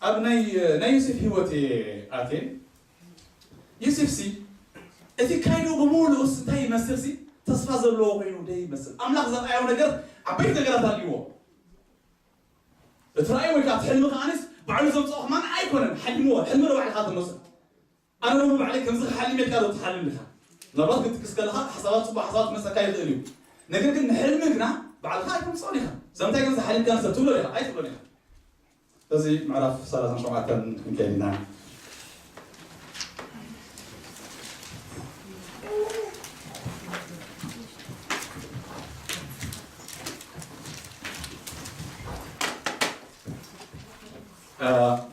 ኣብ ናይ ናይ ዮሴፍ ህይወት እየ ኣትየ። ዮሴፍ ሲ እቲ ካይዱ ብምሉኡስ እንታይ ይመስል ሲ? ተስፋ ዘለዎ ኮይኑ ደ ይመስል። ኣምላኽ ዘርኣዮ ነገር ዓበይቲ ነገራት ኣልዎ። እቲ ራእይ ወይ ከዓ እቲ ሕልሚ ከዓንስ ባዕሉ ዘምፅኦ ከማን ኣይኮነን፣ ሓሊምዎ። ሕልሚ ንባዕልኻ ትመስል። ኣነ ሎሚ ባዕለይ ከምዚ ክሓልም ኢልካ ዶ ትሓልም ኢኻ? ምናልባት ክትጥቅስ ከለኻ ሓሳባት፣ ፅቡቅ ሓሳባት ክመፀካ ይኽእል እዩ። ነገር ግን ንሕልሚ ግና ባዕልኻ ኣይተምፅኦን ኢኻ። ሰምታይ ከምዚ ሓሊምካ ንሰብ ትብሎ ኢኻ ኣይትብሎን ኢኻ። እዚ ምዕራፍ ሰላሳን ሸውዓተን ክንከይድ ኢና።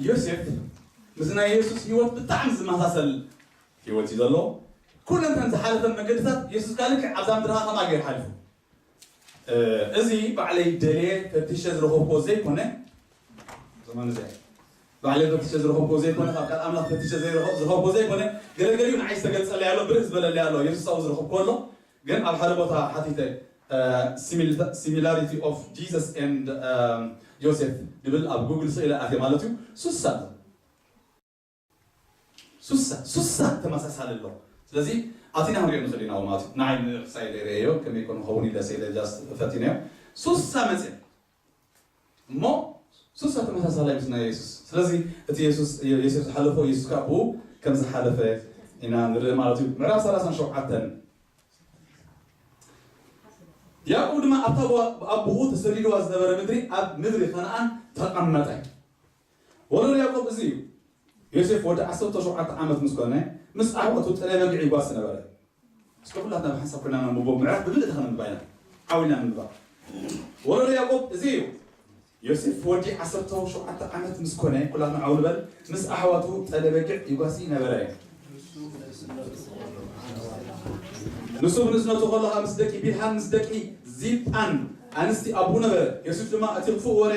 ዮሴፍ ምስ ናይ የሱስ ህይወት ብጣዕሚ ዝመሳሰል ህይወት እዩ ዘለዎ። ኩለን እተን ዝሓለፈን መገድታት የሱስ ካልክ ኣብዛ ምድርኻ ከማ ገይሩ ሓሊፉ። እዚ ባዕለይ ደልየ ፈቲሸ ዝረኸብኮ ዘይኮነ፣ ዘመን እዚ ባዕለይ ፈቲሸ ዝረኸብኮ ዘይኮነ፣ ካብ ቃል ኣምላኽ ፈቲሸ ዝረኸብኮ ዘይኮነ፣ ገለገሊኡ ንዓይ ዝተገልጸለይ ኣሎ፣ ብርህ ዝበለለይ ኣሎ። የሱስ ኣብኡ ዝረኸብኮ ኣሎ። ግን ኣብ ሓደ ቦታ ሓቲተ similarity of Jesus and ዮሴፍ ድብል ኣብ ጉግል ስኢለ ኣትየ ማለት እዩ። ሱሳ ሱሳ ሱሳ ተመሳሳሊ ኣሎ። ስለዚ ኣቲና ክንሪኦ ንኽእል ኢና ማለት እዩ። ንዓይ ንርእሳይ ኢለ ርእየዮ ከመይ ኮን ኸውን ኢለ ስኢለ just ፈቲነዮ። ሱሳ መፅእ እሞ ሱሳ ተመሳሳላይ ምስ ናይ የሱስ። ስለዚ እቲ የሱስ ዮሴፍ ዝሓለፎ የሱስ ከዓ ብኡ ከም ዝሓለፈ ኢና ንርኢ ማለት እዩ። ምዕራፍ ሰላሳን ሸውዓተን ያዕቆብ ድማ ኣብታ ብኣቦኡ ተሰዲድዋ ዝነበረ ምድሪ ኣብ ምድሪ ከነኣን ተቐመጠ። ወለዶ ያዕቆብ እዚ እዩ። ዮሴፍ ወዲ ዓሰርተ ሸውዓተ ዓመት ምስ ኮነ ምስ ኣሕዋቱ ጥረ በጊዕ ይጓሲ ነበረ። እስከ ኩላትና ብሓንሳብ ኮይና ነንብቦ፣ ምዕራፍ ብምልእቲ ከነንብባ ኢና። ዓው ኢልና ነንብባ። ወለዶ ያዕቆብ እዚ እዩ። ዮሴፍ ወዲ ዓሰርተ ሸውዓተ ዓመት ምስ ኮነ፣ ኩላትና ዓው ንበል፣ ምስ ኣሕዋቱ ጠለ በጊዕ ይጓሲ ነበረ። ንሱ ብንእስነቱ ከሎ ምስ ደቂ ቢልሃን ምስ ደቂ ዚጳን ኣንስቲ ኣቡ ነበረ። ዮሴፍ ድማ እቲ ክፉእ ወረ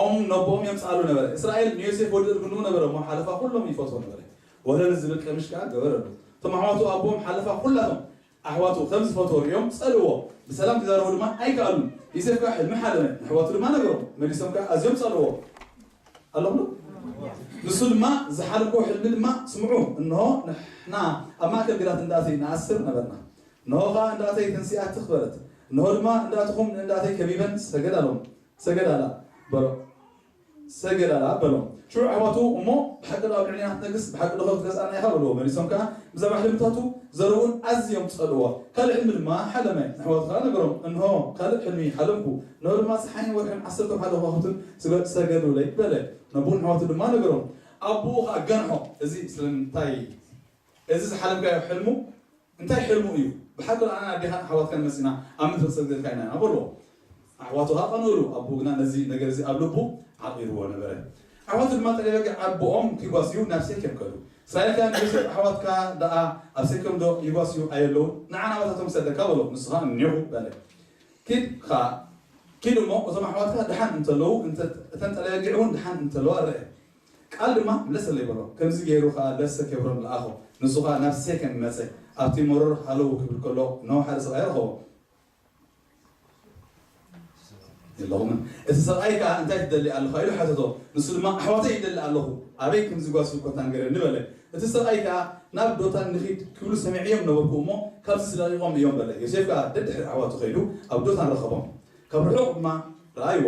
ኦም ነቦኦም የምጽኣሉ ነበረ። እስራኤል ንዮሴፍ ወዲ እርግንኡ ነበረ እሞ ሓለፋ ኩሎም ይፈትዎ ነበረ። ወለል ዝብል ቀሚሽ ከኣ ገበረሉ። እቶም ኣሕዋቱ ኣቦኦም ሓለፋ ኩላቶም ኣሕዋቱ ከም ዝፈትዎ ርእዮም ጸልእዎ። ብሰላም ክዛረቡ ድማ ኣይከኣሉን። ዮሴፍ ከኣ ሕልሚ ሓለመ፣ ንኣሕዋቱ ድማ ነገሮም። መሊሶም ከኣ ኣዝዮም ጸልእዎ። ኣለኹም ዶ? ንሱ ድማ ዝሓለምክዎ ሕልሚ ድማ ስምዑ። እንሆ ንሕና ኣብ ማእከል ግራት እንዳእተይ ንኣስር ነበርና። እንሆ ከኣ እንዳእተይ ተንሲኣ ትኽ በለት። እንሆ ድማ እንዳእትኹም ንእንዳእተይ ከቢበን ሰገዳሎም ሰገዳላ በሎ ሰገዳላ በሎም። ሽዑ ኣሕዋቱ እሞ ብሓቂ ዶ ኣብ ልዕሌና ክትነግስ ብሓቂ ዶ ክትገዝኣና ኢኻ በልዎ። መሊሶም ከኣ ብዛዕባ ሕልምታቱ ዘረቡን ኣዝዮም ጸልእዎ። ካልእ ሕልሚ ድማ ሓለመ። ንኣሕዋቱ ከኣ ነገሮም፣ እንሆ ካልእ ሕልሚ ሓለምኩ። እንሆ ድማ ጸሓይን ወርሕን ዓሰርተ ሓደ ከዋኽብትን ስገ- ሰገዱለይ በለ። ነቡን ኣሕዋቱ ድማ ነገሮም። ኣቦኡ ከኣ ገንሖ። እዚ ስለምንታይ እዚ ዝሓለምካዮ ሕልሙ እንታይ ሕልሙ እዩ? ብሓቂ ኣነ ኣዴኻን ኣሕዋትካን መጺና ኣብ ምድሪ ክሰግደልካ ኢና ኢና በልዎ። ኣሕዋቱ ኸኣ ቀንኡሉ። ኣቦኡ ግና ነዚ ነገር እዚ ኣብ ልቡ ዓቂርዎ ነበረ። ኣሕዋቱ ድማ ጠለበጊዕ ኣቦኦም ኪጓስዩ ናብ ሴኬም ከዱ። እስራኤል ከኣ ንዮሴፍ ኣሕዋትካ ደኣ ኣብ ሴኬም ዶ ይጓስዩ ኣየለውን? ንዓ ናባታቶም ሰደካ በሎ። ንሱ ኸኣ እኔኹ በለ። ኪድ ኸኣ ኪድ እሞ እቶም ኣሕዋትካ ደሓን እንተለዉ እንተ- እተን ጠለበጊዕ እውን ደሓን እንተለዋ ርአ። ቃል ድማ ምለሰለይ በሎ። ከምዚ ገይሩ ኸኣ ለሰ ኬብሮን ለኣኾ። ንሱ ኸኣ ናብ ሴኬም መጸ። ኣብቲ መሮር ሃለው ክብል ከሎ እነሆ ሓደ ሰብኣይ ረኸቦ። የለኹምን። እቲ ሰብኣይ ከኣ እንታይ ትደሊ ኣለኻ ኢሉ ሓተቶ። ንሱ ድማ ኣሕዋተይ ይደሊ ኣለኹ፣ ኣበይ ከም ዝጓስዩ እኮ ተንገረኒ በለ። እቲ ሰብኣይ ከኣ ናብ ዶታን ንኺድ ክብሉ ሰሚዐዮም ነበርኩ እሞ ካብዚ ስለቒቖም እዮም በለ። ዮሴፍ ከኣ ደድሕሪ ኣሕዋቱ ኸይዱ ኣብ ዶታን ረኸቦም። ካብ ርሑቕ ድማ ረኣይዎ።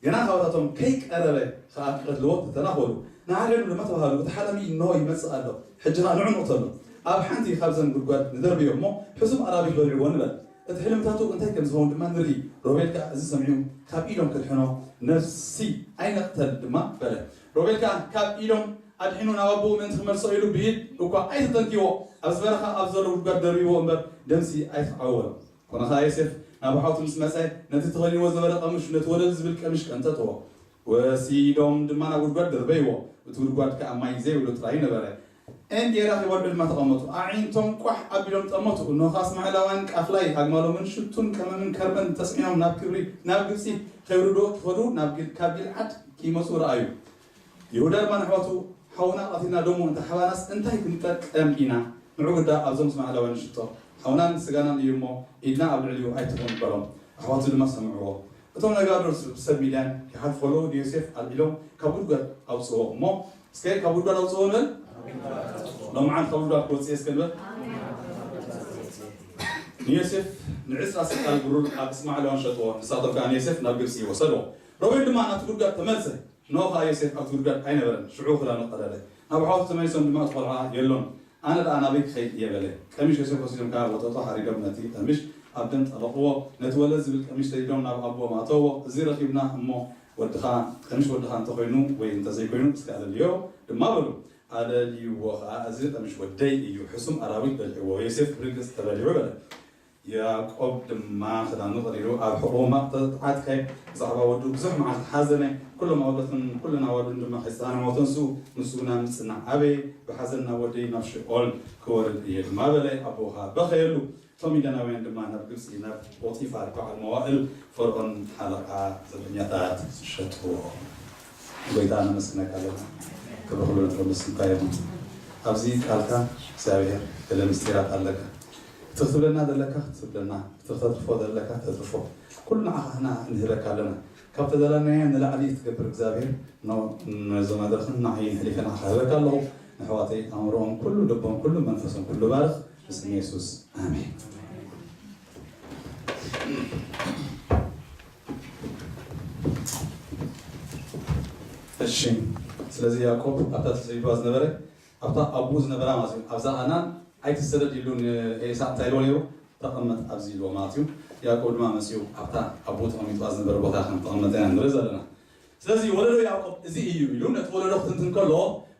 ገና ካባታቶም ከይቀረበ ኸኣ ክቐትልዎ ተተናኾሉ። ንሓድሕዶም ድማ ተባሃሉ፣ እቲ ሓላሚ እንሆ ይመጽእ ኣሎ፣ ሕጂ ኸኣ ንዑ ንቕተሎ። ኣብ ሓንቲ ካብዘን ጉድጓድ ንደርብዮ እሞ ሕሱም ኣራዊት በሊዕዎ ንበል። እቲ ሕልምታቱ እንታይ ከም ዝኸውን ድማ ንርኢ። ሮቤል ከኣ እዚ ሰሚዑ ካብ ኢዶም ከድሕኖ ነፍሲ ኣይንቕተል ድማ በለ። ሮቤል ከኣ ካብ ኢዶም ኣድሒኑ ናብ ኣቦኡ ምእንቲ ክመልሶ ኢሉ ብኢድ እኳ ኣይተተንክዎ፣ ኣብዚ በረኻ ኣብ ዘሎ ጉድጓድ ደርብይዎ እምበር ደምሲ ኣይትዓወሎ። ኮነ ኸኣ ዮሴፍ ናብ ኣሕዋቱ ምስ መጸ፣ ነቲ ተኸዲንዎ ዝነበረ ቀምሽ፣ ነቲ ወለል ዝብል ቀምሽ ቀንጠጥዎ። ወሲዶም ድማ ናብ ጉድጓድ ደርበይዎ። እቲ ጉድጓድ ከኣ ማይ ዘይብሉ ጥራይ ነበረ። እንጌራ ኪበልዑ ድማ ተቐመጡ። ኣዒንቶም ቋሕ ኣቢሎም ጠመቱ። እንሆ ኸኣ እስማኤላውያን ቃፍላይ ኣግማሎምን ሽቱን ቀመምን ከርበን ተጽዒኖም ናብ ክብሪ ናብ ግብጺ ኺውርዱ ኪኸዱ ናብ ጊል- ካብ ጊልዓድ ኪመጹ ረኣዩ። ይሁዳ ድማ ንኣሕዋቱ፣ ሓውና ቐቲልና ደሙ እንተ ሓባናስ እንታይ ክንጠቀም ኢና? ንዑ ግዳ ኣብዞም እስማኤላውያን ንሽጦ፣ ሓውናን ስጋናን እዩ እሞ፣ ኢድና ኣብ ልዕሊኡ ኣይትኹን በሎም። ኣሕዋቱ ድማ ሰምዕዎ። እቶም ነጋዶ ሰብ ሚድያን ክሓልፉ ከለዉ ንዮሴፍ ኣልዒሎም ካብ ጉድጓድ ኣውፅዎ እሞ፣ እስከ ካብ ጉድጓድ ኣውፅዎ ንበል። ሎምዓንቲ ካብ ጉድጓድ ክወፅእ እስከ ንበል። ንዮሴፍ ንዕስራ ስቃል ብሩር ኣብ እስማዕኤላውያን ሸጥዎ፣ ንሳቶም ከዓ ንዮሴፍ ናብ ግብፂ ወሰድዎ። ሮቤል ድማ ናብቲ ጉድጓድ ተመልሰ፣ እንሆ ከዓ ዮሴፍ ኣብቲ ጉድጓድ ኣይነበረን። ሽዑ ክዳኑ ቀደደ። ናብ ኣሕዋቱ ተመሊሶም ድማ፣ እቲ ቆልዓ የሎን፣ ኣነ ደኣ ናበይ ክኸይድ እየ በለ። ቀሚሽ ዮሴፍ ወሲዶም ከኣ ወጠጦ ሓሪዶም ነቲ ቀሚሽ ኣብ ደም ጠበቕዎ። ነቲ ወለል ዝብል ቀሚሽ ሰዲዶም ናብ ኣቦኦም ኣእተውዎ። እዚ ረኺብና እሞ ወድኻ፣ ቀሚሽ ወድኻ እንተኾይኑ ወይ እንተዘይኮይኑ እስከ ኣለልዮ ድማ በሉ። ኣለልይዎ ኸኣ፣ እዚ ቀሚሽ ወደይ እዩ፣ ሕሱም ኣራዊት በሊዕዎ። ዮሴፍ ብርግጽ ተበሊዑ በለ። ያዕቆብ ድማ ክዳኑ ቀዲዱ ኣብ ሕቖኡ ማቕ ተዓጥቀ። ብዛዕባ ወዱ ብዙሕ መዓልቲ ሓዘነ። ኩሎም ኣውደቱን ኩለን ኣዋልዱን ድማ ከይጸናንዕዎ ተንስኡ። ንሱ ግና ምጽናዕ ኣበየ። ብሓዘን ናብ ወደይ ናብ ሽኦል ክወርድ እየ ድማ በለ። ኣቦኡ ኸኣ በኸየሉ። እቶም ሚድያናውያን ድማ ናብ ግብጺ፣ ናብ ጶጢፋር በዓል መዋእል ፈርዖን ሓለቓ ዘበኛታት ሸጥዎ። ጎይታ ነመስግነካ ኣለና። ክብሪ ኩሉ ንተመስግንካ ይኹን። ኣብዚ ቃልካ እግዚኣብሔር ገለ ምስጢራት ኣለካ። እቲ ክትብለና ዘለካ ክትብለና፣ እቲ ክተትርፎ ዘለካ ተትርፎ። ኩሉ ንዓኻ ንህበካ ኣለና። ካብ ተደላናዮ ንላዕሊ ትገብር እግዚኣብሔር፣ ኖ፣ ነዞም መድረኽን ንዓይን ሕሊፈ ንዓኻ ህበካ ኣለኹ። ንኣሕዋተይ ኣእምሮኦም ኩሉ፣ ልቦም ኩሉ፣ መንፈሶም ኩሉ ባርኽ። ብስም የሱስ ኣሜን። እሺ፣ ስለዚ ያዕቆብ ኣብታ ተሰዲድዋ ዝነበረ፣ ኣብታ ኣቦኡ ዝነበራ ማለት እዩ፣ ኣብዛ ኣናን ኣይትሰደድ ኢሉ ንኤሳው እንታይ ኢልዎ ነይሩ? ተቐመጥ ኣብዚ ኢልዎ ማለት እዩ። ያዕቆብ ድማ መጺኡ ኣብታ ኣቦኡ ተቐሚጥዋ ዝነበረ ቦታ ከም ተቐመጠ ኢና ንርኢ ዘለና። ስለዚ ወለዶ ያዕቆብ እዚ እዩ ኢሉ ነቲ ወለዶ ክትንትን ከሎ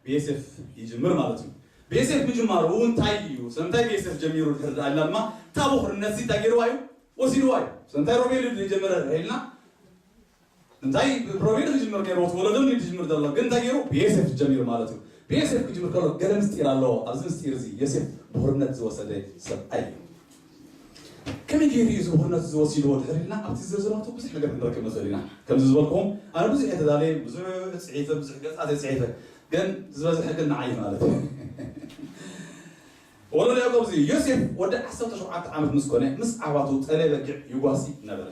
ብዮሴፍ ይጅምር ማለት እዩ። ብዮሴፍ ምጅማሩ እንታይ እዩ? ስለምንታይ ብዮሴፍ ጀሚሩ ድሕሪ ደኣ ኢልና ድማ እታ ቦኽርነት እዚ እንታይ ገይርዋ እዩ? ወሲድዋ እዩ። ስለምንታይ ሮቤል እዩ ዝጀመረ ኢልና እንታይ ሮቤል ክጅምር ነይርዎ፣ እቲ ወለዶ እንድዩ ዝጅምር ዘሎ፣ ግን እንታይ ገይሩ? ብዮሴፍ ጀሚሩ ማለት እዩ። ብዮሴፍ ክጅምር ከሎ ገለ ምስጢር ኣለዎ። ኣብዚ ምስጢር እዚ ዮሴፍ ብኹርነት ዝወሰደ ሰብኣይ እዩ። ከመይ ገይሩ እዩ እዚ ብኹርነት እዚ ወሲድዎ ድሕር ኢልና ኣብቲ ዝርዝራቱ ብዙሕ ነገር ክንረክብ ንኽእል ኢና። ከምዚ ዝበልኩኹም ኣነ ብዙሕ እየ ተዳልየ፣ ብዙሕ ጽሒፈ፣ ብዙሕ ገጻት እየ ጽሒፈ፣ ግን ዝበዝሐ ግን ንዓይ ማለት እዩ። ወለዶ ያዕቆብ እዚ ዮሴፍ ወዲ ዓሰርተ ሸውዓተ ዓመት ምስ ኮነ ምስ ኣሕዋቱ ጠለ በጊዕ ይጓሲ ነበረ።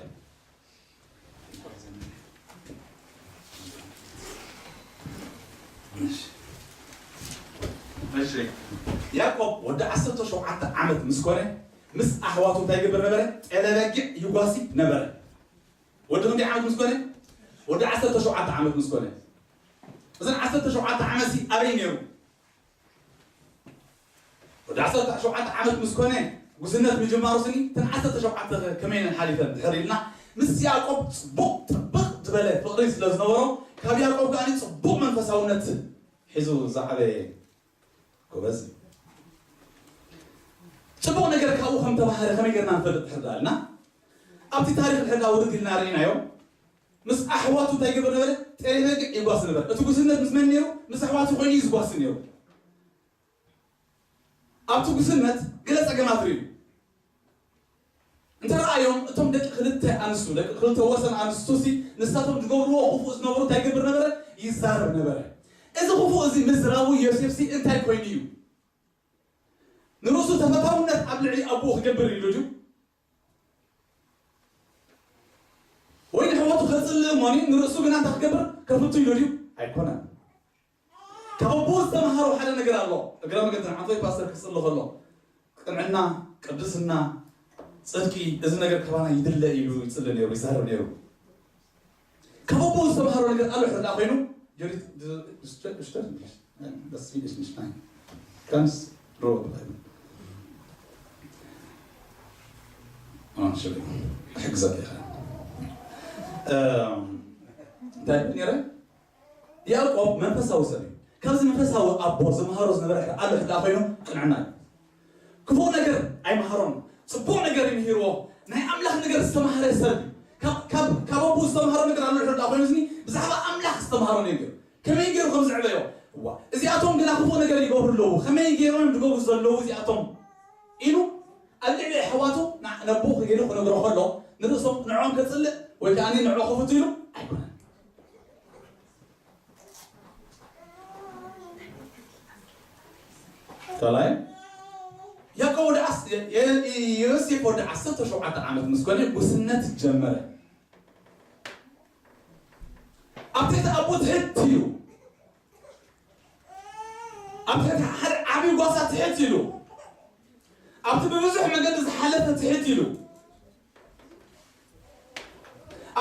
እሺ። ያዕቆብ ወዲ ዓሰርተ ሸውዓተ ዓመት ምስ ኮነ ምስ ኣሕዋቱ እንታይ ይገብር ነበረ? ጠለ በጊዕ ይጓሲ ነበረ። ወዲ ክንደይ ዓመት ምስ ኮነ? ወዲ ዓሰርተ ሸውዓተ ዓመት ምስ ኮነ። እዘን ዓሰርተ ሸውዓተ ዓመት ሲ ኣበይ ነይሩ? ወዲ ዓሰርተ ሸውዓተ ዓመት ምስ ኮነ ጉስነት ምጅማሩ ስኒ፣ እተን ዓሰርተ ሸውዓተ ከመይ ኢለን ሓሊፈን ድሕር ኢልና ምስ ያዕቆብ ጽቡቕ ጥብቕ ዝበለ ፍቕሪ ስለ ዝነበሮ ካብ ያዕቆብ ከኣ ጽቡቕ መንፈሳውነት ሒዙ ዝዓበየ ጎበዝ። ጽቡቕ ነገር ካብኡ ከም ተማሃረ ከመይ ጌርና ንፈልጥ ድሕር ዳልና ኣብቲ ታሪኽ ድሕር ዳ ውርድ ኢልና ርኢናዮ። ምስ ኣሕዋቱ እንታይ ይገብር ነበረ? ጤለ በጊዕ ይጓስ ነበር። እቲ ጉስነት ምስ መን ነይሩ? ምስ ኣሕዋቱ ኮይኑ እዩ ዝጓስ ነይሩ። ኣብቲ ጉስነት ገለ ጸገማት ርእዩ እንተ ረኣዮም፣ እቶም ደቂ ክልተ ኣንስቱ፣ ደቂ ክልተ ወሰን ኣንስቱ ሲ ንሳቶም ዝገብርዎ ክፉእ ዝነበሩ እንታይ ይገብር ነበረ? ይዛረብ ነበረ። እዚ ክፉእ እዚ ምዝራቡ ዮሴፍ ሲ እንታይ ኮይኑ እዩ? ንርእሱ ተፈታውነት ኣብ ልዕሊ ኣቦኡ ክገብር ኢሉ ድዩ? ወይ ንሕወቱ ከጽልእ እሞኒ ንርእሱ ግና እንታይ ክገብር ከፍቱ ኢሉ ድዩ? ኣይኮነን። ካብ ኣቦኡ ዝተምሃሮ ሓደ ነገር ኣሎ። እግረ መገዲ ንዓንቶይ ፓስተር ክጽሊ ከሎ ቅንዕና፣ ቅድስና፣ ጽድቂ፣ እዚ ነገር ካባና ይድለ ኢሉ ይጽሊ ነይሩ፣ ይዛረብ ነይሩ። ካብ ኣቦኡ ዝተምሃሮ ነገር ኣሎ። ሕርዳ ኮይኑ ጀሪት ድ- ድ- ድ- ድ- ድ- ድ- Swedish nicht, nein. Ganz grob. ኣንሽሊ ሕግዘት ኢኻ። እንታይ ነረ? ያዕቆብ መንፈሳዊ ሰብ እዩ። ካብዚ መንፈሳዊ ኣቦ ዝምሃሮ ዝነበረ ኣሎ ሕዳ ኮይኑ ቅንዕና እዩ። ክፉእ ነገር ኣይምሃሮን። ጽቡቕ ነገር ይምሂርዎ። ናይ ኣምላኽ ነገር ዝተማህረ ሰብ እዩ። ካብ ካብ ካብ ኣቦ ዝተማህሮ ነገር ኣሎ ሕዳ ኮይኑ እዚ ብዛዕባ ኣምላኽ ዝተማህሮ ነገር ከመይ ገይሩ ከም ዝዕበዮ፣ እዋ እዚኣቶም ግና ክፉእ ነገር ይገብሩ ኣለዉ፣ ከመይ ገይሮም እዮም ዝገብሩ ዘለዉ እዚኣቶም ኢሉ ኣብ ልዕሊ ኣሕዋቱ ና- ነቦ ከይዱ ክነግሮ ከሎ ንርእሶም ንዕኦም ከጽልእ ወይ ከኣ ንዕኦ ክፍቱ ኢሉ ኣይኮነን። ካልኣይ ያዕቆብ ወዲ ዓስ- የ- የ- ዮሴፍ ወዲ ዓሰርተ ሸውዓተ ዓመት ምስ ኮነ ጉስነት ጀመረ። ኣብ ትሕቲ ኣቦ ትሕት ኢሉ፣ ኣብ ትሕቲ ሓደ ዓብዪ ጓሳ ትሕት ኢሉ፣ ኣብቲ ብብዙሕ መገዲ ዝሓለፈ ትሕት ኢሉ፣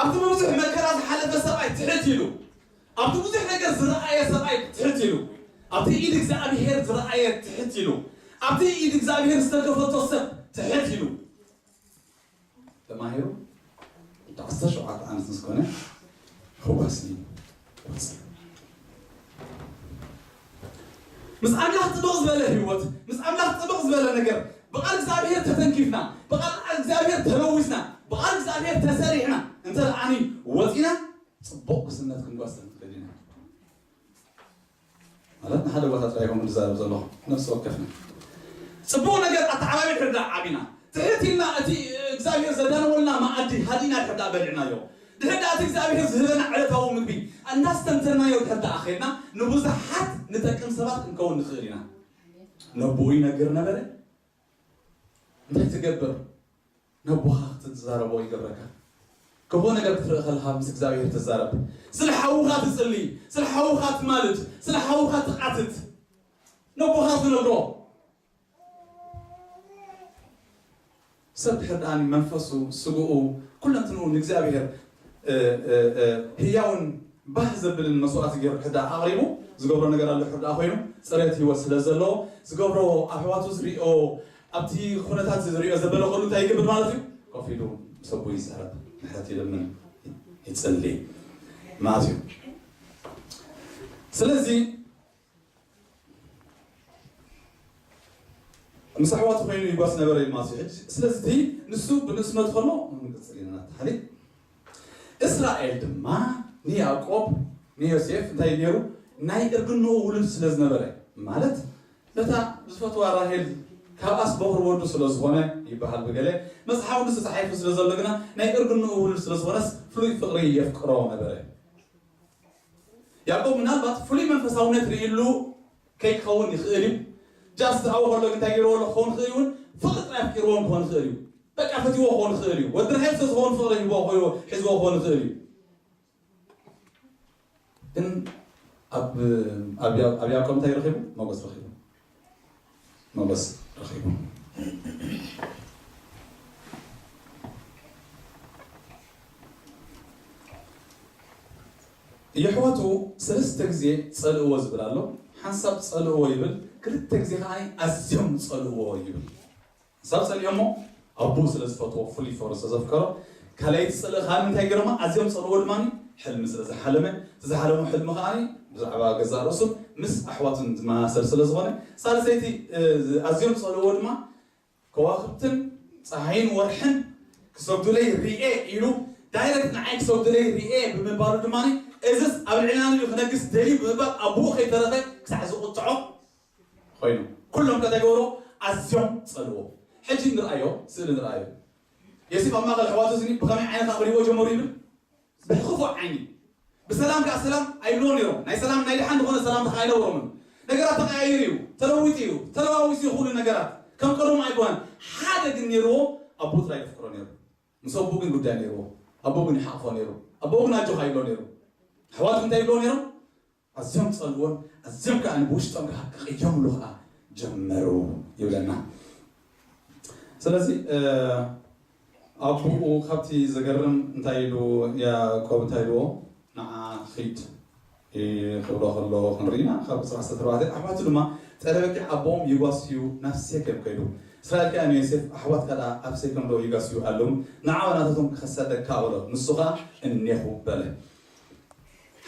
ኣብቲ ብብዙሕ መከራ ዝሓለፈ ሰብኣይ ትሕት ኢሉ፣ ኣብቲ ብዙሕ ነገር ዝረኣየ ሰብኣይ ትሕት ኢሉ፣ ኣብቲ ኢድ እግዚኣብሔር ዝረኣየ ትሕት ኢሉ፣ ኣብቲ ኢድ እግዚኣብሔር ዝተከፈቶ ሰብ ትሕት ኢሉ ተማሂሩ። ወዲ ዓሰርተ ሸውዓተ ዓመት ምስ ኮነ ክወስን ወሰነ። ምስ ኣምላኽ ጽብቕ ዝበለ ህይወት፣ ምስ ኣምላኽ ጽብቕ ዝበለ ነገር፣ ብቓል እግዚኣብሔር ተተንኪፍና፣ ብቓል እግዚኣብሔር ተለዊስና፣ ብቓል እግዚኣብሔር ተሰሪሕና እንተ ደኣኒ ወጺና፣ ጽቡቕ ጉስነት ክንጓስን ንኽእል ኢና። ማለት ንሓደ ቦታ ጥራይ ይኹን ዝዛረብ ዘለኹ፣ ነፍሲ ወከፍና ጽቡቕ ነገር ኣተዓባቢ ድሕር ደኣ ዓቢና፣ ትሕት ኢልና እቲ እግዚኣብሔር ዘዳለወልና መኣዲ ሃዲና ድሕር ደኣ በሊዕናዮ፣ ድሕር ደኣ እቲ እግዚኣብሔር ዝህበና ዕለታዊ ምግቢ እንዳስተንተናዮ ድሕር ደኣ ኸይድና፣ ንብዙሓት ንጠቅም ሰባት ክንከውን ንኽእል ኢና። ነቦኡ ይነግር ነበረ። እንታይ ትገብር? ነቦኻ ክትዛረቦ ይገብረካ። ክፉእ ነገር ክትርኢ ከለኻ ምስ እግዚኣብሔር ትዛረብ። ስለ ሓውኻ ትጽሊ፣ ስለ ሓውኻ ትማልድ፣ ስለ ሓውኻ ትቃትት። ነቦኻ ትነግሮ። ሰብ ድሕር ደኣ መንፈሱ፣ ስግኡ፣ ኩለንትንኡ ንእግዚኣብሔር፣ እ፣ እ፣ እ፣ ህያውን ባህ ዘብልን መስዋእቲ ገይሩ ድሕር ደኣ ኣቕሪቡ፣ ዝገብሮ ነገር ኣሎ። ድሕር ደኣ ኮይኑ፣ ጽሬት ህይወት ስለ ዘለዎ፣ ዝገብሮ ኣሕዋቱ ዝሪኦ፣ ኣብቲ ኩነታት ዝሪኦ ዘበለ ኩሉ እንታይ ይገብር ማለት እዩ? ኮፍ ኢሉ ምስ ኣቦኡ ይዛረብ፣ ምሕረት ይልምን፣ ይጽሊ ማለት እዩ። ስለዚ ምስ ኣሕዋቱ ኮይኑ ይጓስ ነበረ እዩ ማለት እዩ። ሕጂ ስለዚ እቲ ንሱ ብንእስነቱ ከሎ ንቅጽል ኢና ታሕሊ። እስራኤል ድማ ንያዕቆብ ንዮሴፍ እንታይ ገይሩ? ናይ እርግንኡ ውሉድ ስለ ዝነበረ፣ ማለት ነታ ዝፈትዋ ራሄል ካብኣስ በኹሪ ወዱ ስለ ዝኾነ ይበሃል ብገለ መጽሓፍ ቅዱስ ተጻሒፉ ስለ ዘሎ ግና ናይ እርግንኡ ውሉድ ስለ ዝኾነስ ፍሉይ ፍቕሪ የፍቅሮ ነበረ። ያዕቆብ ምናልባት ፍሉይ መንፈሳውነት ርእይሉ ከይከውን ይኽእል እዩ። ጃስት ኣብኡ ከሎ እንታይ ገይርዎ ኣሎ ክኸውን ይኽእል እዩ፣ እውን ፍቕሪ ጥራይ ኣፍቂርዎም ክኸውን ይኽእል እዩ። በቃ ፈትይዎ ክኸውን ይኽእል እዩ። ወዲ ራሄል ስለ ዝኸውን ፍቕሪ ሂብዎ ኮይኑ ሒዝዎ ክኸውን ይኽእል እዩ። ግን ኣብ ኣብ ያ- ኣብ ያዕቆብ እንታይ ረኺቡ? ሞገስ ረኺቡ። ሞገስ ረኺቡ። የሕዋቱ ሰለስተ ግዜ ጸልእዎ ዝብል ኣሎ። ሓንሳብ ጸልእዎ ይብል፣ ክልተ ግዜ ከኣ ኣዝዮም ጸልእዎ ይብል። ሓንሳብ ጸልእዮሞ ኣቦኡ ስለ ዝፈትዎ፣ ፍሉይ ፍቕሪ ስለ ዘፍቀሮ፣ ካልኣይቲ ጽልኢ ከኣ እንታይ ገይሮማ? ኣዝዮም ጸልእዎ ድማ፣ ሕልሚ ስለ ዝሓለመ፣ እቲ ዝሓለሞ ሕልሚ ከኣ ብዛዕባ ገዛእ ርእሱን ምስ ኣሕዋቱን ዝመሳሰል ስለ ዝኾነ፣ ሳልሰይቲ፣ እ፣ ኣዝዮም ጸልእዎ ድማ ከዋኽብትን ጸሓይን ወርሕን ክሰግዱለይ ርኤ ኢሉ፣ ዳይሬክት ንዓይ ክሰግዱለይ ርኤ ብምባሉ ድማ፣ እዝስ ኣብ ልዕሊና እዩ ክነግስ ደልዩ ብምባል ኣቦኡ ከይተረፈ ክሳዕ ዝቁጥዖ ኮይኑ። ኩሎም ከ እንታይ ገበሩ? ኣዝዮም ጸልዎ። ሕጂ ንርኣዮ፣ ስእሊ ንርኣዮ። ዮሴፍ ኣብ ማእከል ኣሕዋቱ እዚ ብኸመይ ዓይነት ኣቕሪብዎ ጀመሩ ይብል? ብኽፉእ ዓይኒ። ብሰላም ከኣ ሰላም ኣይብልዎ ነይሮም። ናይ ሰላም፣ ናይ ደሓን ዝኾነ ሰላምታ ከኣ ኣይነበሮምን። ነገራት ተቐያይሩ እዩ፣ ተለዊጡ እዩ፣ ተለዋዊጡ እዩ ኩሉ ነገራት። ከም ቀደሙ ኣይኮነን። ሓደ ግን ነይርዎ፣ ኣቦኡ ጥራይ የፍቅሮ ነይሩ። ምስ ኣቦኡ ግን ጉዳይ ነይርዎ። ኣቦኡ ግን ይሓቕፎ ነይሩ። ኣቦኡ ግን ኣጆኻ ይብሎ ነይሩ። ኣሕዋቱ እንታይ ይብልዎ ነይሮም? ኣዝዮም ጸልዎን ኣዝዮም ከኣ ብውሽጦም ከኣ ክቕየምሉ ከኣ ጀመሩ ይብለና። ስለዚ፣ እ፣ ኣቦኡ ካብቲ ዘገርም እንታይ ኢሉ፣ ያዕቆብ እንታይ ኢልዎ? "ንዓ ኺድ" ክብሎ ከሎ ክንርኢ ኢና። ካብ ቁጽሪ ዓሰርተ ኣርባዕተ፣ ኣሕዋቱ ድማ ጠለበቂ ኣቦኦም ይጓስዩ ናብ ሴኬም ከይዱ። እስራኤል ከኣ ንዮሴፍ፣ "ኣሕዋትካ ደኣ ኣብ ሴኬም ዶ ይጋስዩ ኣለዉ? ንዓ ናታቶም ክኸሰደካ" በሎ። ንሱ ኸኣ "እኔኹ" በለ።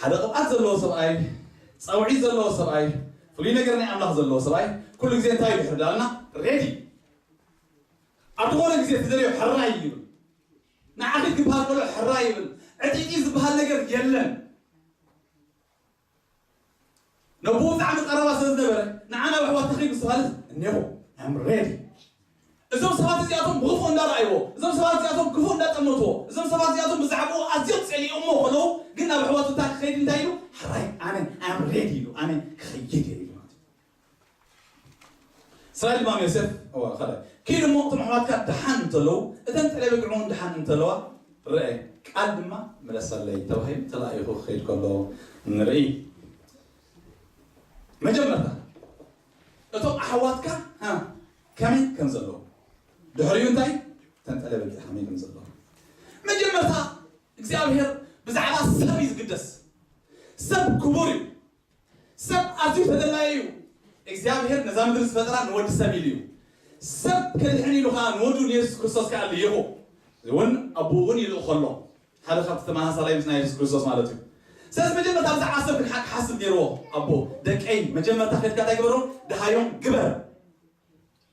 ሓደ ቅብኣት ዘለዎ ሰብኣይ፣ ጸውዒት ዘለዎ ሰብኣይ፣ ፍሉይ ነገር ናይ ኣምላኽ ዘለዎ ሰብኣይ፣ ኩሉ ግዜ እንታይ ይድሕር ዳልና? ሬዲ። ኣብ ዝኾነ ግዜ ትደልዮ ሕራይ ይብል። ንዓኺ ክበሃል ከሎ ሕራይ ይብል። ዕጢጢ ዝበሃል ነገር የለን። ነብኡ ብጣዕሚ ቀረባ ስለ ዝነበረ፣ ንዓ ናብ ኣሕዋትካ ኺድ ምስ በሃለት፣ እኔኹ፣ I'm ready። እዞም ሰባት እዚኣቶም ብኽፉእ እንዳረኣይዎ፣ እዞም ሰባት እዚኣቶም ክፉእ እንዳጠመትዎ፣ እዞም ሰባት እዚኣቶም ብዛዕባኡ ኣዝዮም ጸሊኦሞ ከለዉ፣ ግን ናብ ኣሕዋቱ እንታይ ክኸይድ እንታይ ኢሉ? ሕራይ፣ ኣነ፣ I'm ready ኢሉ፣ ኣነ ክኸይድ እየ ኢሉ ማለት እዩ። እስራኤል ድማ ዮሴፍ፣ እዋ፣ ካልኣይ፣ ኪድ እሞ እቶም ኣሕዋትካ ደሓን እንተለዉ፣ እተን ጠለይ በጊዕ እውን ደሓን እንተለዋ፣ ክረአ፣ ቃል ድማ ምለሰለይ ተባሂሉ ተላኢኹ ክኸይድ ከሎ ንርኢ። መጀመርታ እቶም ኣሕዋትካ፣ ሃ፣ ከመይ ከም ዘለዉ፣ ድሕሪኡ እንታይ፣ ተንጠለ በጊዕ ከመይ ከም ዘለዉ። መጀመርታ እግዚኣብሔር ብዛዕባ ሰብ እዩ ዝግደስ። ሰብ ክቡር እዩ። ሰብ ኣዝዩ ተደላዪ እዩ። እግዚኣብሔር ነዛ ምድሪ ዝፈጠራ ንወዲ ሰብ ኢሉ እዩ። ሰብ ከድሕን ኢሉ ኸዓ ንወዱ ንየሱስ ክርስቶስ ከኣ ልኢኹ። እውን ኣቦኡ እውን ይልእኾ ኣሎ። ሓደ ካብቲ ተመሳሳላይ ምስ ናይ የሱስ ክርስቶስ ማለት እዩ። ስለዚ መጀመርታ ብዛዕባ ሰብ ክሓ-፣ ክሓስብ ነይርዎ። ኣቦ፣ ደቀይ፣ መጀመርታ ከድካ እንታይ ግበሮም? ደሃዮም ግበር።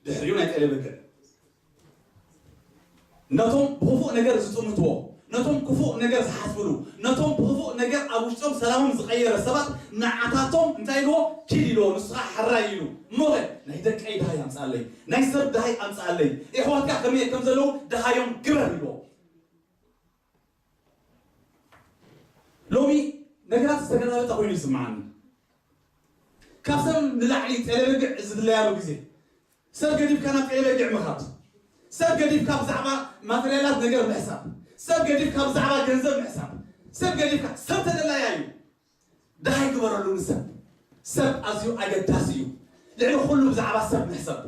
ድሕሪኡ ናይ ጤለ በግዕ። ነቶም ብኽፉእ ነገር ዝጥምትዎ፣ ነቶም ክፉእ ነገር ዝሓስብሉ፣ ነቶም ብኽፉእ ነገር ኣብ ውሽጦም ሰላሞም ዝቐየረ ሰባት ንዓታቶም እንታይ ኢልዎ? ኪድ ኢልዎ፣ ንሱ ኸዓ ሕራይ ኢሉ። እሞ ኸ ናይ ደቀይ ደሃይ ኣምጽኣለይ፣ ናይ ሰብ ደሃይ ኣምጽኣለይ፣ የሕዋትካ ከመይ ከም ዘለዉ ደሃዮም ግበር ኢልዎ። ሎሚ ነገራት ዝተገላበጠ ኮይኑ ይስምዓኒ። ካብ ሰብ ንላዕሊ ጤለ በግዕ ዝድለያሉ ግዜ፣ ሰብ ገዲፍካ ናብ ጤለ በግዕ ምኻድ፣ ሰብ ገዲፍካ ብዛዕባ ማተርያላት ነገር ምሕሳብ፣ ሰብ ገዲፍካ ብዛዕባ ገንዘብ ምሕሳብ፣ ሰብ ገዲፍካ፣ ሰብ ተደላያ እዩ። ደሃይ ግበረሉ ንሰብ። ሰብ ኣዝዩ ኣገዳሲ እዩ። ልዕሊ ኩሉ ብዛዕባ ሰብ ንሕሰብ።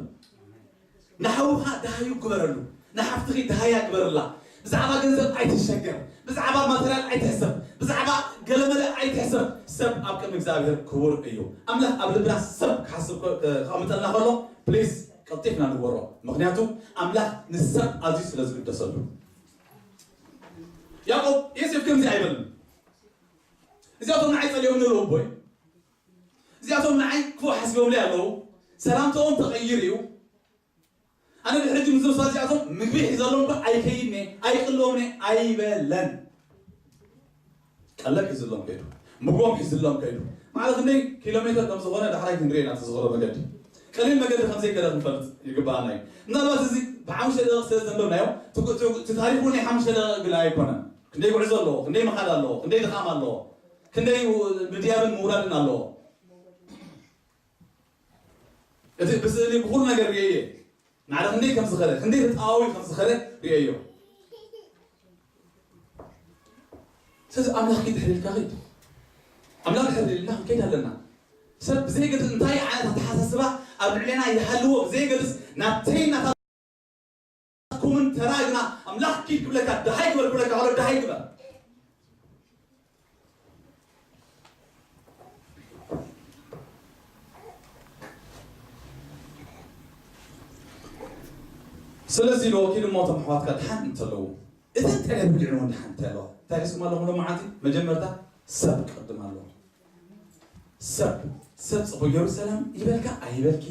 ንሓውኻ ደሃዩ ግበረሉ፣ ንሓፍትኺ ደሃያ ግበረላ። ብዛዕባ ገንዘብ ኣይትሸገር፣ ብዛዕባ ማተርያል ኣይትሕሰብ፣ ብዛዕባ ገለመለ ኣይትሕሰብ። ሰብ ኣብ ቅድሚ እግዚኣብሔር ክቡር እዩ። ኣምላኽ ኣብ ልብና ሰብ ክሓስብ ከ-፣ ከ-፣ ከቐምጠልና ከሎ፣ ፕሊዝ ቀልጢፍና ንግበሮ። ምኽንያቱ ኣምላኽ ንሰብ ኣዝዩ ስለ ዝግደሰሉ። ያዕቆብ፣ ዮሴፍ ከምዚ ኣይበልን። እዚኣቶም ንዓይ ጸሊኦም ኣለዉ ኣቦይ። እዚኣቶም ንዓይ ክፉእ ሓሲቦምለይ ኣለዉ። ሰላምታኦም ተቐይሩ እዩ። ኣነ ድሕሪ ሕጂ ምስ ነብሳ እዚኣቶም ምግቢ ሒዘሎም እኳ ኣይከይድን እየ፣ ኣይቅልዎምን እየ ኣይበለን። ቀለብ ሒዝሎም ከይዱ፣ ምግቦም ሒዝሎም ከይዱ። ማለት ክንደይ ኪሎ ሜትር ከም ዝኾነ ዳሕራይ ክንርኢ ኢና፣ እቲ ዝኸዶ መገዲ። ቀሊል መገዲ ከም ዘይከደ ክንፈልጥ ይግባኣና እዩ። ምናልባት እዚ ብሓሙሽተ ደቂቕ ስለ ዘንበብናዮ፣ እቲ፣ እቲ፣ እቲ ታሪኽ እውን ናይ ሓሙሽተ ደቂቕ ግለ ኣይኮነን። ክንደይ ጉዕዞ ኣለዎ፣ ክንደይ ምኻድ ኣለዎ፣ ክንደይ ድኻም ኣለዎ፣ ክንደይ ምድያብን ምውራድን ኣለዎ። እቲ ብስእሊ ብኹሉ ነገር ርእየ እየ። ማዕረ ክንደይ ከም ዝኸደ፣ ክንደይ ተጣዋዊ ከም ዝኸደ ርእየዮ። ስለዚ ኣምላኽ ኪድ ድሕር ኢልካ ኺድ። ኣምላኽ ድሕር ኢልና ክንከይድ ኣለና። ሰብ ብዘይገድስ እንታይ ዓይነት ኣተሓሳስባ ኣብ ልዕሌና ይሃልዎ ብዘይገድስ፣ ናተይ ናታኩምን ተራ ግና ኣምላኽ ኪድ ክብለካ፣ ደሃይ ግበር ክብለካ ከሎ ደሃይ ግበር። ስለዚ ኢሉ ወኪል እሞ እቶም ኣሕዋትካ ድሓን እንተለዉ፣ እተን ጤለ በጊዕ እውን ድሓን እንተለዋ፣ እንታይ ሒዝኩም ኣለኹም ሎማዓንቲ? መጀመርታ ሰብ ቅድም ኣለዎ። ሰብ፣ ሰብ ጽቡቕ ገይሩ ሰላም ይበልካ ኣይበልኪ፣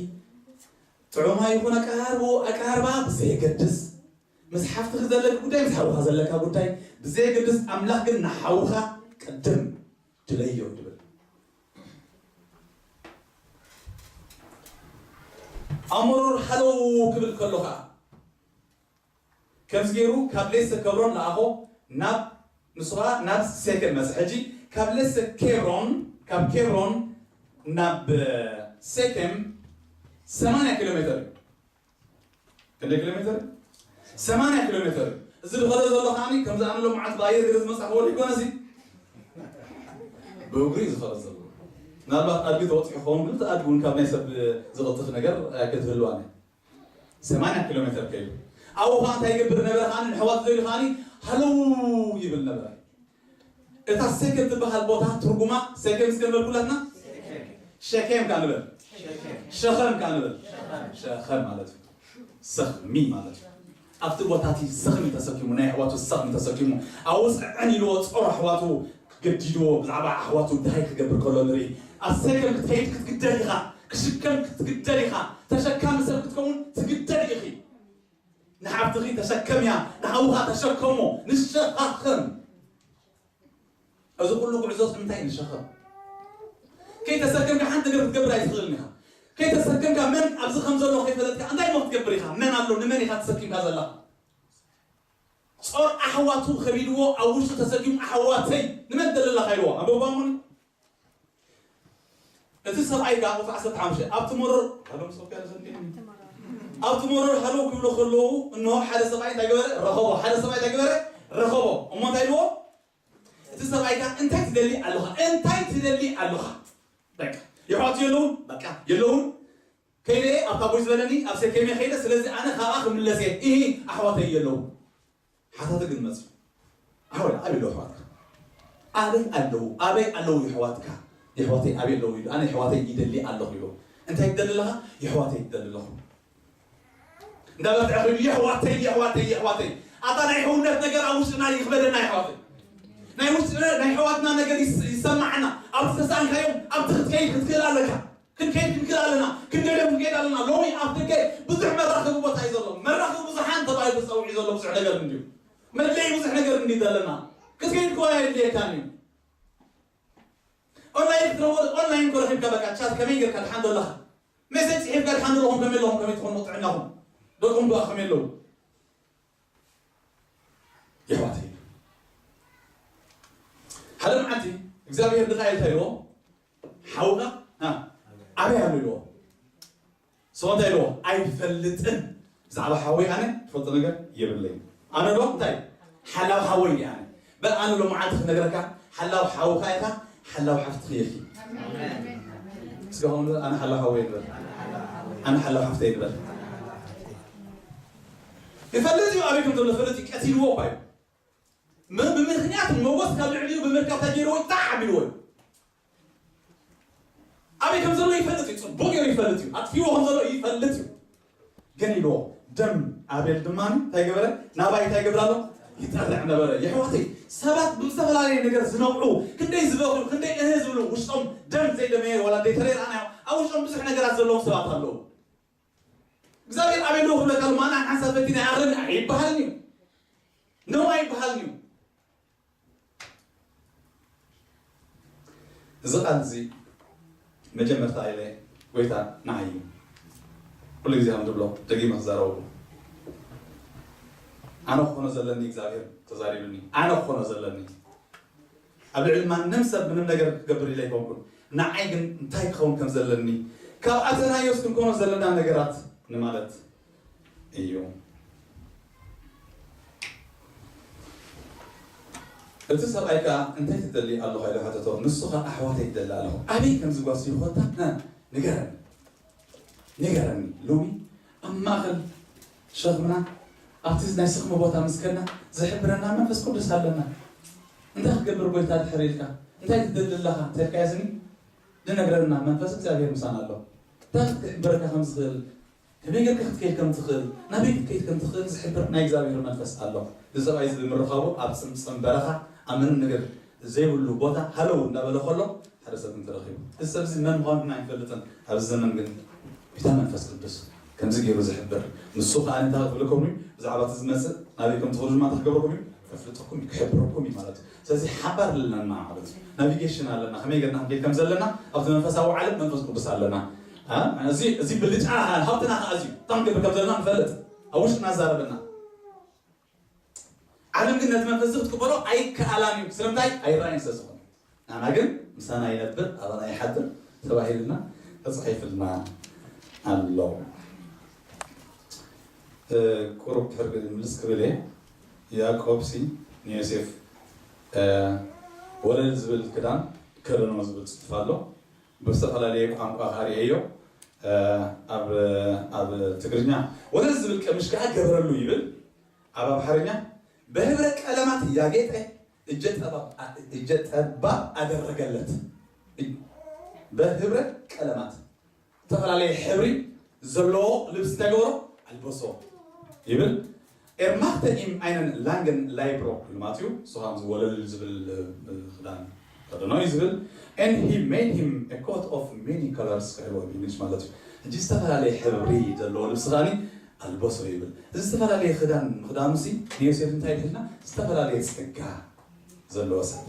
ጥዑማ ይኹን ኣቀራርቦ-፣ ኣቀራርባ ብዘየገድስ፣ ምስ ሓፍትኺ ዘለኪ ጉዳይ፣ ምስ ሓውኻ ዘለካ ጉዳይ ብዘየገድስ፣ ኣምላኽ ግን ንሓውኻ ቅድም ድለዮ ትብል። ኣብ መሮር ሃለው ክብል ከሎ ኸዓ፣ ከምዚ ገይሩ ካብ ሌሰ ከብሮን ለኣኾ ናብ፣ ንሱ ኸዓ ናብ ሴኬም መጽ-፣ ሕጂ ካብ ሌሰ ኬብሮን፣ ካብ ኬብሮን ናብ ሴኬም ሰማንያ ኪሎ ሜትር እዩ። ክንደይ ኪሎ ሜትር? ሰማንያ ኪሎ ሜትር። እዚ ዝኸዶ ዘሎ ከዓኒ ከምዚ ኣነ ሎምዓንቲ ብኣየር ገለ ዝመጽእ ክኸውን ይኮነ እዚ። ብእግሩ እዩ ዝኸዶ ዘሎ። ምናልባት ኣድጊ ተወጽኡ ይኸውን፣ ግን እቲ ኣድጊ እውን ካብ ናይ ሰብ ዝቕልጥፍ ነገር ኣይከትህልዋን እያ። ሰማንያ ኪሎ ሜትር ከይዱ። ኣብኡ ኸዓ እንታይ ይገብር ነበረ ከዓኒ፣ ንሕዋት ዘይሉ ከዓኒ ሃለው ይብል ነበረ። እታ ሴኬም ትበሃል ቦታ ትርጉማ ሴኬም እስከ ንበል ኩላትና? ሸኬም ከ ንበል? ሸኸም ከ ንበል? ሸኸም ማለት እዩ። ሰኽሚ ማለት እዩ። ኣብቲ ቦታ እቲ ሰኽሚ ተሰኪሙ፣ ናይ ኣሕዋቱ ሰኽሚ ተሰኪሙ፣ ኣብኡ ጽዕን ኢልዎ ጾር ኣሕዋቱ ገዲድዎ፣ ብዛዕባ ኣሕዋቱ ድሃይ ክገብር ከሎ ንርኢ። ኣብ ሴኬም ክትከይድ ክትግደድ ኢኻ፣ ክሽከም ክትግደድ ኢኻ፣ ተሸካሚ ሰብ ክትከውን ትግደድ ኢኺ። ንሓፍትኺ ተሸከምያ፣ ንሓውኻ ተሸከሞ፣ ንሸኻኸም። እዚ ኩሉ ጉዕዞ ንምንታይ ንሸኸም? ከይተሰከምካ ሓንቲ ነገር ክትገብር ኣይትኽእልን ኢኻ። ከይተሰከምካ መን ኣብዚ ከም ዘሎ ከይፈለጥካ እንታይ እሞ ክትገብር ኢኻ? መን ኣሎ? ንመን ኢኻ ተሰኪምካ ዘለኻ? ጾር ኣሕዋቱ ከቢድዎ ኣብ ውሽጡ ተሰኪሙ ኣሕዋተይ ንመን ደለላኻ ኢልዎ። ኣንበብዋ እሞኒ። እቲ ሰብኣይ ከኣ ቁጽሪ ዓሰርተ ሓሙሽተ ኣብቲ መሮር፣ ሃሎም ሰብ ከኣ ዘንቲኒ። ኣብቲ መሮር ሃለው ክብሉ ከለዉ፣ እንሆ ሓደ ሰብኣይ እንታይ ገበረ? ረኸቦ። ሓደ ሰብኣይ እንታይ ገበረ? ረኸቦ። እሞ እንታይ ኢልዎ? እቲ ሰብኣይ ከኣ እንታይ ትደሊ ኣለኻ? እንታይ ትደሊ ኣለኻ? በቃ የሕዋቱ የለውን፣ በቃ የለውን። ከይደ ኣብታ ቦይ ዝበለኒ ኣብ ሴኬም እየ ከይደ፣ ስለዚ ኣነ ካብኣ ክምለስ እየ። ኢሂ ኣሕዋተይ የለውን። ሓታቲ ግን መጽዩ። ኣሕዋይ ኣበይ ኣለዉ ኣሕዋትካ? ኣበይ ኣለዉ? ኣበይ ኣለዉ የሕዋትካ? የሕዋተይ ኣበይ ኣለዉ ኢሉ፣ ኣነ የሕዋተይ ይደሊ ኣለኹ ኢሉ። እንታይ ትደሊ ኣለኻ? የሕዋተይ ትደሊ ኣለኹ። እንዳበርትዐ ኮይኑ የሕዋተይ፣ የሕዋተይ፣ የሕዋተይ። ኣታ ናይ ሕውነት ነገር ኣብ ውሽጥና ይኽበደና የሕዋተይ። ናይ ውሽጥና ናይ ሕዋትና ነገር ይስ- ይሰማዓና። ኣብ ዝተሳእንካዮም ኣብቲ ክትከይድ ክትክእል ኣለካ። ክንከይድ ክንክእል ኣለና። ክንደልዮም ክንከይድ ኣለና። ሎሚ ኣብ ደገ ብዙሕ መራኸቢ ቦታ እዩ ዘሎ። መራኸቢ ብዙሓን ተባሂሉ ተፀዊዑ ዘሎ ብዙሕ ነገር እንድዩ። መድለይ ብዙሕ ነገር እንድዩ ዘለና። ክትከይድ ክዋ የድልየካን እዩ። ኦንላይን ክትረኽቦ ኦንላይን እኮ ረኺብካ በቃ ቻት ከመይ ጌርካ ድሓን ዘለኻ? ሜሴጅ ጽሒፍካ ድሓን ዘለኹም ከመይ ኣለኹም ከመይ ትኾኑ ጥዕናኹም? ደቅኹም ከኣ ከመይ ኣለዉ? የሕዋተይ ሓደ መዓልቲ እግዚኣብሔር ንቃየል እንታይ ኢልዎ? ሓውኻ እ፣ ኣበይ ኣሎ ኢልዎ። ስቕ እንታይ ኢልዎ? ኣይፈልጥን። ብዛዕባ ሓወይ ኣነ ትፈልጦ ነገር የብለይ። ኣነ ዶ እንታይ ሓላው ሓወይ እየ ኣነ። በል ኣነ ሎ መዓልቲ ክነግረካ ሓላው ሓውኻ ኢኻ፣ ሓላው ሓፍትኺ ኢኺ። እስከ ሆን ኣነ ሓላው ሓወይ ንበል። ኣነ ሓላው ሓፍተይ ንበል። ይፈልጥ እዩ ኣበይ ከም ዘሎ ይፈልጥ እዩ። ቀቲልዎ እኳ እዩ። ም- ብምኽንያት ሞገስ ካብ ልዕሊኡ ብምርካብ እንታይ ገይርዎ? ጣዕ ኣቢልዎ እዩ። ኣበይ ከም ዘሎ ይፈልጥ እዩ። ጽቡቕ ገይሩ ይፈልጥ እዩ። ኣጥፊዎ ከም ዘሎ ይፈልጥ እዩ። ግን ኢልዎ ደም ኣቤል ድማ እንታይ ገበረ? ናባይ እንታይ ገብር ኣሎ? ይጠርዕ ነበረ። የሕዋተይ ሰባት ብዝተፈላለየ ነገር ዝነብዑ ክንደይ ዝበኽዩ ክንደይ እህ ዝብሉ ውሽጦም ደም ዘይደመየ ዋላ ዘይተረኣናዮ ኣብ ውሽጦም ብዙሕ ነገራት ዘለዎም ሰባት ኣለዉ። እግዚኣብሔር ኣቤል ዶ ክብለካ ኣሎ ማና ሓንሳብ ፈቲና ይኣኽለኒ ኣይበሃልን እዩ። ነው ኣይበሃልን እዩ። እዚ ቃል እዚ መጀመርታ ኢለ ጎይታ ንዓይ እዩ። ኩሉ ግዜ ከም ዝብሎ ደጊመ ክዛረበሉ ኣነ ክኾኖ ዘለኒ እግዚኣብሔር ተዛሪብኒ ኣነ ክኾኖ ዘለኒ ኣብ ልዕሊ ማንም ሰብ ምንም ነገር ክገብር ኢለ ኣይኮንኩን። ንዓይ ግን እንታይ ክኸውን ከም ዘለኒ ካብ ኣተናዮስ ክንኮኖ ዘለና ነገራት ንማለት እዩ። እቲ ሰብኣይ ከኣ እንታይ ትደሊ ኣለኹ ኢሉ ሓተቶ። ንሱ ኸኣ ኣሕዋተይ ይደሊ ኣለኹ። ኣበይ ከም ዝጓስዩ ኾታ ንገረኒ ንገረኒ። ሎሚ ኣብ ማእኸል ሸኽምና ኣብቲ ናይ ስኽሚ ቦታ ምስ ከድና ዝሕብረና መንፈስ ቅዱስ ኣለና። እንታይ ክትገብር ጎይታ ድሕር ኢልካ እንታይ ትደሊ ኣለኻ እንተልካዮ ዝኒ ዝነግረና መንፈስ እግዚኣብሔር ምሳና ኣሎ። እንታይ ክትሕብረካ ከም ዝኽእል ከመይ ጌርካ ክትከይድ ከም ትኽእል ናበይ ክትከይድ ከም ትኽእል ዝሕብር ናይ እግዚኣብሔር መንፈስ ኣሎ። እዚ ሰብኣይ እዚ ብምርኻቡ ኣብ ጽምጽም በረኻ ኣብ ምንም ነገር ዘይብሉ ቦታ ሃለው እንዳበለ ከሎ ሓደ ሰብ እንተረኺቡ እዚ ሰብ እዚ መን ምዃኑ ግን ኣይንፈልጥን። ኣብዚ ዘመን ግን ቢታ መንፈስ ቅዱስ ከምዚ ገይሩ ዝሕብር ንሱ ከዓ እንታይ ክብለኩም እዩ ብዛዕባ እቲ ዝመፅእ ናበይ ከም ትኽእሉ ድማ እንታይ ክገብረኩም እዩ ከፍልጠኩም እዩ ክሕብረኩም እዩ ማለት እዩ። ስለዚ ሓባር ኣለና ማለት እዩ። ናቪጌሽን ኣለና ከመይ ጌርና ክንከይድ ከም ዘለና ኣብቲ መንፈሳዊ ዓለም መንፈስ ቅዱስ ኣለና። እዚ ብልጫ ሃብትና ከዓ እዚ እንታይ ክንገብር ከም ዘለና ንፈልጥ ኣብ ውሽጥና ዛረበና። ዓለም ግን ነቲ መንፈስ እዚ ክትቅበሎ ኣይከኣላን እዩ። ስለምንታይ? ኣይረኣይን ስለ ዝኾነ። ንሕና ግን ምሳና ይነብር ኣባና ይሓድር ተባሂልና ተፃሒፍልና ኣሎ። ቁሩብ ድሕር ምልስ ክብል እየ። ያዕቆብ ሲ ንዮሴፍ ወለል ዝብል ክዳን ከደኖ ዝብል ፅሑፍ ኣሎ። ብዝተፈላለየ ቋንቋ ከዓ ርእየዮ። ኣብ ትግርኛ ወለል ዝብል ቀምሽ ከዓ ገበረሉ ይብል። ኣብ ኣምሓርኛ በህብረ ቀለማት ያጌጠ እጀ ጠባብ አደረገለት። በህብረ ቀለማት ዝተፈላለየ ሕብሪ ዘለዎ ልብሲ እንታይ ገበሮ ኣልበሶ ይብል። Er machte ihm einen langen Leibrock ኢሉ ማለት እዩ። እሱ ከምዚ ወለል ዝብል ክዳን ከደኖ እዩ ዝብል። And he made him a coat of many colors ክሕልዎ ብእንግሊሽ ማለት እዩ። ሕጂ ዝተፈላለየ ሕብሪ ዘለዎ ልብሲ ከዓኒ ኣልበሶ ይብል። እዚ ዝተፈላለየ ክዳን ምኽዳኑ ሲ ንዮሴፍ እንታይ ይድልና ዝተፈላለየ ጸጋ ዘለዎ ሰብ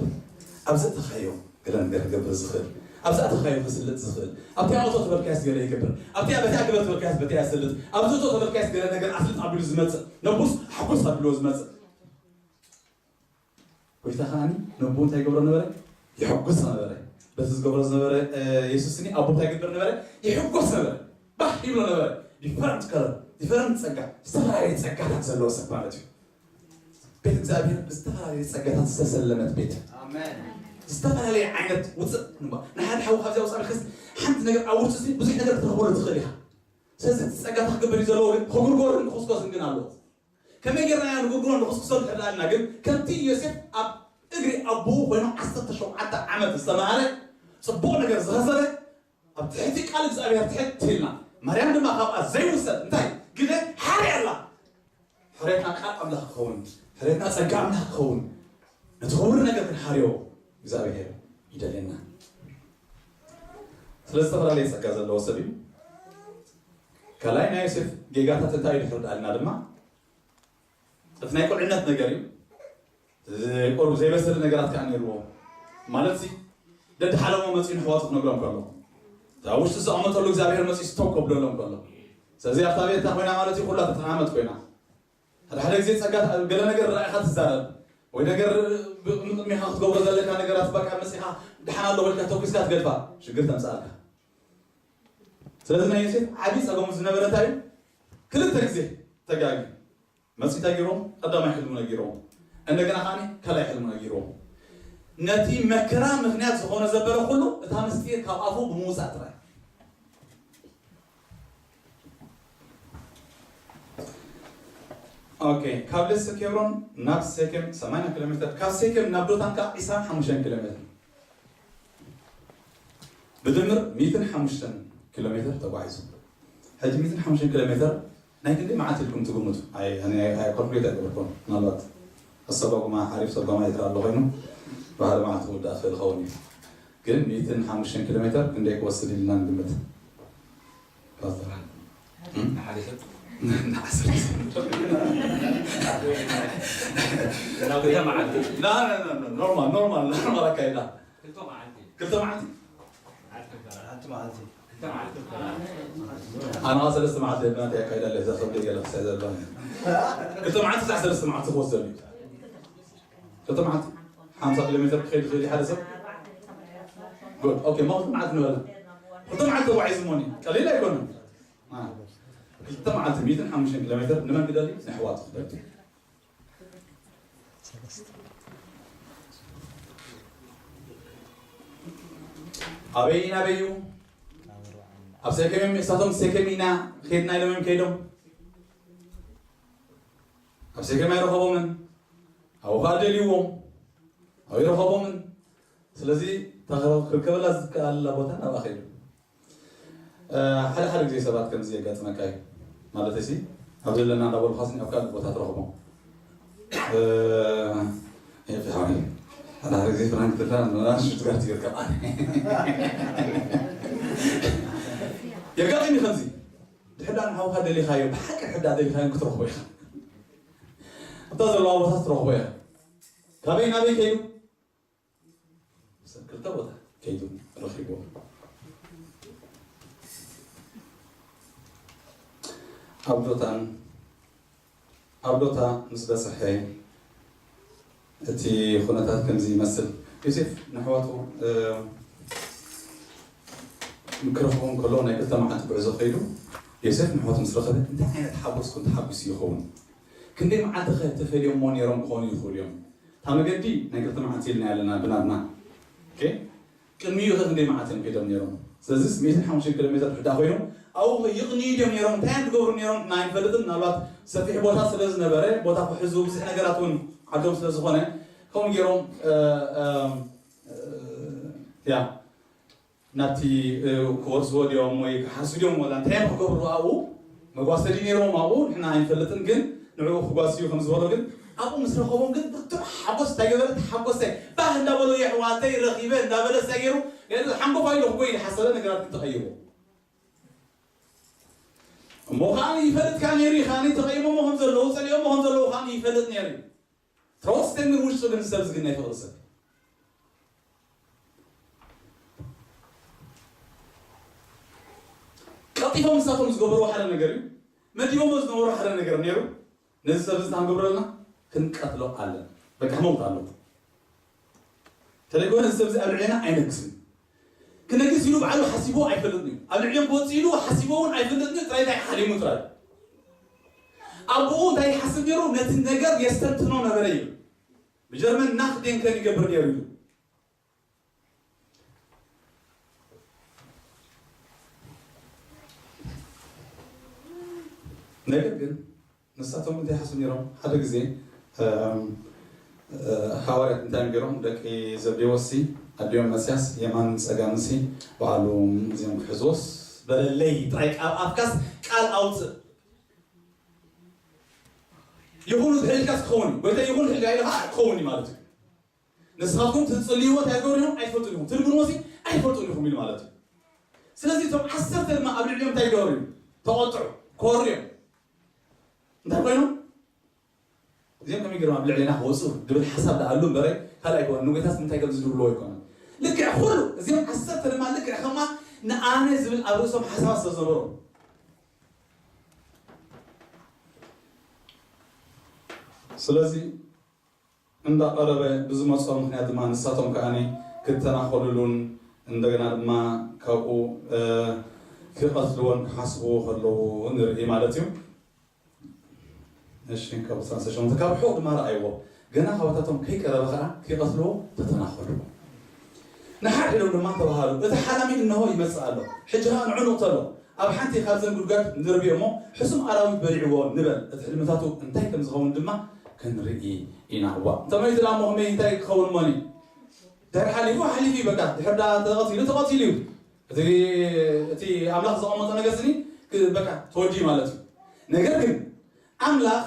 ኣብዚ እተኻዮ ገለ ነገር ክገብር ዝኽእል ኣብዚ ኣተኻዮ ክስልጥ ዝኽእል ኣብቲ ኣውቶ ተበልካያስ ገለ ይገብር ኣብቲ በቲኣ ግበር ተበልካያስ በቲኣ ይስልጥ ኣብዚ እቶ ተበልካያስ ገለ ነገር ኣስልጥ ኣቢሉ ዝመጽእ ነቡስ ሓጎስ ኣቢልዎ ዝመጽእ ጎይታ ከዓኒ ነቡ እንታይ ይገብሮ ነበረ? ይሕጉስ ነበረ። በቲ ዝገብሮ ዝነበረ የሱስኒ ኣቦ እንታይ ይገብር ነበረ? ይሕጎስ ነበረ። ባህ ይብሎ ነበረ። ዲፈረንት ከለር፣ ዲፈረንት ጸጋ፣ ዝተፈላለየ ጸጋታት ዘለዎ ሰብ ማለት እዩ። ቤት እግዚኣብሔር ብዝተፈላለየ ጸጋታት ዝተሰለመት ቤት፣ ኣሜን። ዝተፈላለየ ዓይነት ውፅእ ንባ ንሓደ ሓዊ ካብዚኣ ውፃእ ኢልካስ ሓንቲ ነገር ኣብ ውርፂ ብዙሕ ነገር ክትረኽበሉ ትኽእል ኢኻ። ስለዚ እቲ ጸጋታት ክግበር እዩ ዘለዎ፣ ግን ክጉርጎርን ክኹስኮስን ግን ኣለዎ። ከመይ ጌርና ኢና ንጉርጉሮን ንኹስኩሶን ንሕዳልና? ግን ከምቲ ዮሴፍ ኣብ እግሪ ኣቦኡ ኮይኑ ዓሰርተ ሸውዓተ ዓመት ዝተማሃረ፣ ጽቡቕ ነገር ዝኸሰበ፣ ኣብ ትሕቲ ቃል እግዚኣብሔር ትሕት ኢልና፣ ማርያም ድማ ካብኣ ዘይውሰድ እንታይ ግደ ሓርያ ኣላ። ሕሬትና ቃል ኣምላኽ ክኸውን፣ ሕሬትና ጸጋ ኣምላኽ ክኸውን፣ ነቲ ክቡር ነገር ክንሓርዮ እግዚኣብሔር ይደልየና። ስለ ዝተፈላለየ ጸጋ ዘለዎ ሰብ እዩ። ካልኣይ ናይ ዮሴፍ ጌጋታት እንታይ እዩ ድሕር ዳልና ድማ እቲ ናይ ቁልዕነት ነገር እዩ። ቁሩብ ዘይበሰለ ነገራት ከዓ ነይርዎ ማለት ሲ ደድሓለሞ መፂኡ ንሕዋቱ ክነግሮም ከሎ እታ ውሽጢ ዝቐመጠሉ እግዚኣብሔር መፂኡ ስቶፕ ከብለሎም ከሎ ስለዚ ኣብታ ቤታ ኮይና ማለት እዩ ኩላ ተተሓመት ኮይና ሓደ ሓደ ግዜ ጸጋ ገለ ነገር ራእኻ ትዛረብ ወይ ነገር ቅድሚኻ ክትገብሮ ዘለካ ነገራት በቃ መፂኻ ድሓን ኣለዎ ኢልካ ተኩስካ ትገድፋ ሽግር ተምፃልካ ስለዚ ናይ ዮሴፍ ዓብዪ ጸገሙ ዝነበረ እንታይ እዩ ክልተ ግዜ ተጋጊ መፂ እንታይ ገይሮም ቀዳማይ ሕልሙ ነጊሮም እንደገና ከዓ ካልኣይ ሕልሙ ነጊሮም ነቲ መከራ ምክንያት ዝኾነ ዘበለ ኩሉ እታ ምስጢር ካብ ኣፉ ብምውፃእ ጥራይ ኦኬ ካብ ደስ ኬብሮን ናብ ሴኬም ሰማንያ ኪሎ ሜትር ካብ ሴኬም ናብ ዶታን ከዓ ዒስራን ሓሙሽተን ኪሎ ሜትር ብድምር ሚእትን ሓሙሽተን ኪሎ ሜትር ተጓዒዙ ሕጂ ሚእትን ሓሙሽተን ኪሎ ሜትር ናይ ክንደይ መዓልቲ ኢልኩም ትግምቱ? ኣይ ኣነ ኣይ ካልኩሌት ኣይገበርኩን። ምናልባት ኣሰጓጉማ ሓሪፍ ሰጓማ ይትራ ኣሎ ኮይኑ ብሓደ መዓልቲ ክውዳእ ክእል ኸውን እዩ። ግን ሚእትን ሓሙሽተን ኪሎ ሜትር ክንደይ ክወስድ ኢልና ንግምት? ፓስተር ንሓደ ሰብ ንዓሰርተ ሰብ ናብ ክልተ መዓልቲ ኖርማል ኖርማል ኖርማል ኣካይዳ ክልተ መዓልቲ ክልተ መዓልቲ ሓንቲ መዓልቲ ኣነ ኸዓ ሰለስተ መዓልቲ ናተይ ኣካይዳ ኣለይ እዛ ከብደይ ገለ ክስዕ ዘለዋ ክልተ መዓልቲ ክሳዕ ሰለስተ መዓልቲ ክወስደሉ እዩ ክልተ መዓልቲ ሓምሳ ኪሎ ሜትር ክኸይድ ይኽእል እዩ ሓደ ሰብ ጉድ ኦኬ ሞ ክልተ መዓልቲ ንበላ ክልተ መዓልቲ ተጓዒዙ እሞኒ ቀሊል ኣይኮነን ክልተ መዓልቲ ሚእትን ሓሙሽተን ኪሎ ሜትር ንመን ክደሊ ንኣሕዋቱ ክደሊ ኣበይ ኢና በዩ ኣብ ሴኬም እዮም እሳቶም ሴኬም ኢና ከይድና ኢሎም እዮም ከይዶም ኣብ ሴኬም ኣይረኸቦምን ኣብኡ ከዓ ደልይዎም ኣብኡ ይረኸቦምን ስለዚ ክርከበላ ዝከኣለላ ቦታ ናብኣ ከይዱ ሓደ ሓደ ግዜ ሰባት ከምዚ የጋጥመካ እዩ ማለት ሲ ኣብ ዘለና እንዳበልኻስ ኣብ ካልእ ቦታ ትረኽቦ ሓደ ሓደ ግዜ ፍራንክ ትላ ና ሽትጋር ትገርካ የጋጥም እዩ ከምዚ ድሕዳ ንሓውካ ደሊኻዮ ብሓቂ ሕዳ ደሊኻዮ ክትረኽቦ ኢኻ ኣብታ ዘለዋ ቦታ ትረኽቦ ኢኻ ካበይ ናበይ ከይዱ ክልተ ቦታ ከይዱ ረኺብዎ ኣብ ዶታን ኣብ ዶታ ምስ በፅሐ እቲ ኩነታት ከምዚ ይመስል ዮሴፍ ንሕዋቱ ክረኽቦም ከሎ ናይ ክልተ መዓልቲ ጉዕዞ ከይዱ ዮሴፍ ንሕዋቱ ምስ ረኸበ እንታይ ዓይነት ሓጎስ ኮን ተሓጒሱ ይኸውን ክንደይ መዓልቲ ኸ ተፈልዮሞ ነይሮም ክኾኑ ይኽእሉ እዮም እታ መገዲ ናይ ክልተ መዓልቲ ኢልና ኣለና ብናትና ቅድሚኡ ኸ ክንደይ መዓልቲ እዮም ከይዶም ነይሮም ስለዚ ሚእትን ሓሙሽተን ኪሎ ሜትር ድሕዳ ኮይኑ ኣብኡ ይቕንዩ ድዮም ነይሮም እንታይ እዮም ዝገብሩ ነይሮም ንሕና ኣይንፈልጥን ምናልባት ሰፊሕ ቦታ ስለ ዝነበረ ቦታ ክሕዙ ብዙሕ ነገራት እውን ዓዶም ስለ ዝኾነ ከምኡ ገይሮም ያ ናብቲ ክወርስዎ ድዮም ወይ ክሓርሱ ድዮም ወላ እንታይ እዮም ክገብሩ ኣብኡ መጓሰ ድዩ ነይሮም ኣብኡ ንሕና ኣይንፈልጥን ግን ንዕኡ ክጓስዩ ከም ዝበሎ ግን ኣብኡ ምስ ረኸቦም ግን ብርቱዕ ሓጎስ እንታይ ገበረ ተሓጎሰ ባህ እንዳበሎ የሕዋተይ ረኺበ እንዳበለ እንታይ ገይሩ ገለ ሓንጎፋ ኢሉ ክጎይ ዝሓሰበ ነገራት ግን ተቐይርዎ እሞ ከዓ ይፈልጥ ከዓ ነይሩ እዩ ከዓ ተቐይሞሞ ከም ዘለዉ ፀሊኦሞ ከም ዘለዉ ከዓ ይፈልጥ ነይሩ እዩ ትሮትስቴን ግን ውሽጡ ግን ሰብ ዝግናይ ፍቕሪ ሰብ ቀልጢፎም ንሳቶም ዝገበርዎ ሓደ ነገር እዩ መዲቦሞ ዝነበሩ ሓደ ነገር ነይሩ ነዚ ሰብ እዚ ክንገብረልና ክንቀትሎ ኣለን በቃ መውት ኣሎ ተለይኮነ እዚ ሰብ እዚ ኣብ ልዕሌና ኣይነግስን ክነግስ ኢሉ ባዕሉ ሓሲቦ ኣይፈልጥን እዩ ኣብ ልዕሊኦም ክወፅእ ኢሉ ሓሲቦ እውን ኣይፈልጥን እዩ ጥራይ እንታይ ሓሊሙ ጥራይ ኣቦኡ እንታይ ይሓስብ ነይሩ? ነቲ ነገር የስተንትኖ ነበረ እዩ። ብጀርመን ናክዴንከን ይገብር ነይሩ እዩ። ነገር ግን ንሳቶም እንታይ ይሓስቡ ነይሮም? ሓደ ግዜ እም፣ እ፣ ሃዋርያት እንታይ ገይሮም? ደቂ ዘብዴዎስሲ ኣዲኦም መሲያስ የማን ጸጋምሲ በዓሉ እዚኦም ክሕዝዎስ በለለይ ጥራይ ካብ ኣፍካስ ቃል ኣውፅእ። ይኹን ዝሕልካስ ክኸውን እዩ። ጎይታ ይኹን ሕልካ ኢልካ ክኸውን እዩ ማለት እዩ። ንስኻትኩም ትጽልይዎ እንታይ ገሩ ኢኹም ኣይፈልጡን ኢኹም። ትልምንዎ ሲ ኣይፈልጡን ኢኹም ኢሉ ማለት እዩ። ስለዚ እቶም ዓሰርተ ድማ ኣብ ልዕሊኦም እንታይ ገሩ እዩ? ተቆጥዑ፣ ኮርዮም። እንታይ ኮይኖም? እዚኦም ከመይ ገይሮም ኣብ ልዕሌና ክወፁ ድብል ሓሳብ ደኣሉ እምበረ ካልእ ኣይኮነን። ንጎይታስ እንታይ ከም ዝድብልዎ ኣይኮነን። ልክዕ ኩሉ እዚኦም ዓሰርተ ድማ ልክዕ ከማ ንኣነ ዝብል ኣብ ርእሶም ሓሳባት ስለ ዝነበሮም። ስለዚ እንዳቐረበ ብዝመጾ ምኽንያት ድማ ንሳቶም ከኣ ክተናኸሉሉን እንደገና ድማ ካብኡ እ፣ ክቐትልዎን ክሓስብዎ ከለዉ ንርኢ ማለት እዩ። እሺ፣ ካብ ዕስራን ሸሞንተን ካብ ርሑቕ ድማ ረኣይዎ፣ ገና ካባታቶም ከይቀረበ ከኣ ክቐትልዎ ተተናኸሉ። ንሓድሕዶም ድማ ተባሃሉ፣ እቲ ሓላሚ እንሆ ይመጽእ ኣሎ፣ ሕጂ ኸኣ ንዑ ንቕተሎ፣ ኣብ ሓንቲ ካብዘን ጉድጓድ ንደርብዮ እሞ ሕሱም ኣራዊት በሊዕዎ ንበል፣ እቲ ሕልምታቱ እንታይ ከም ዝኸውን ድማ ክንርኢ ኢና። ዋ እንተመይቱ ደኣ እሞ ከመይ እንታይ ክኸውን እሞኒ? ድሕሪ ሓሊፉ ሓሊፉ እዩ በቃ፣ ድሕሪ ደኣ ተቐቲሉ ተቐቲሉ እዩ። እቲ እቲ ኣምላኽ ዘቐመጦ ነገር ስኒ ክ- በቃ ተወዲኡ ማለት እዩ። ነገር ግን ኣምላኽ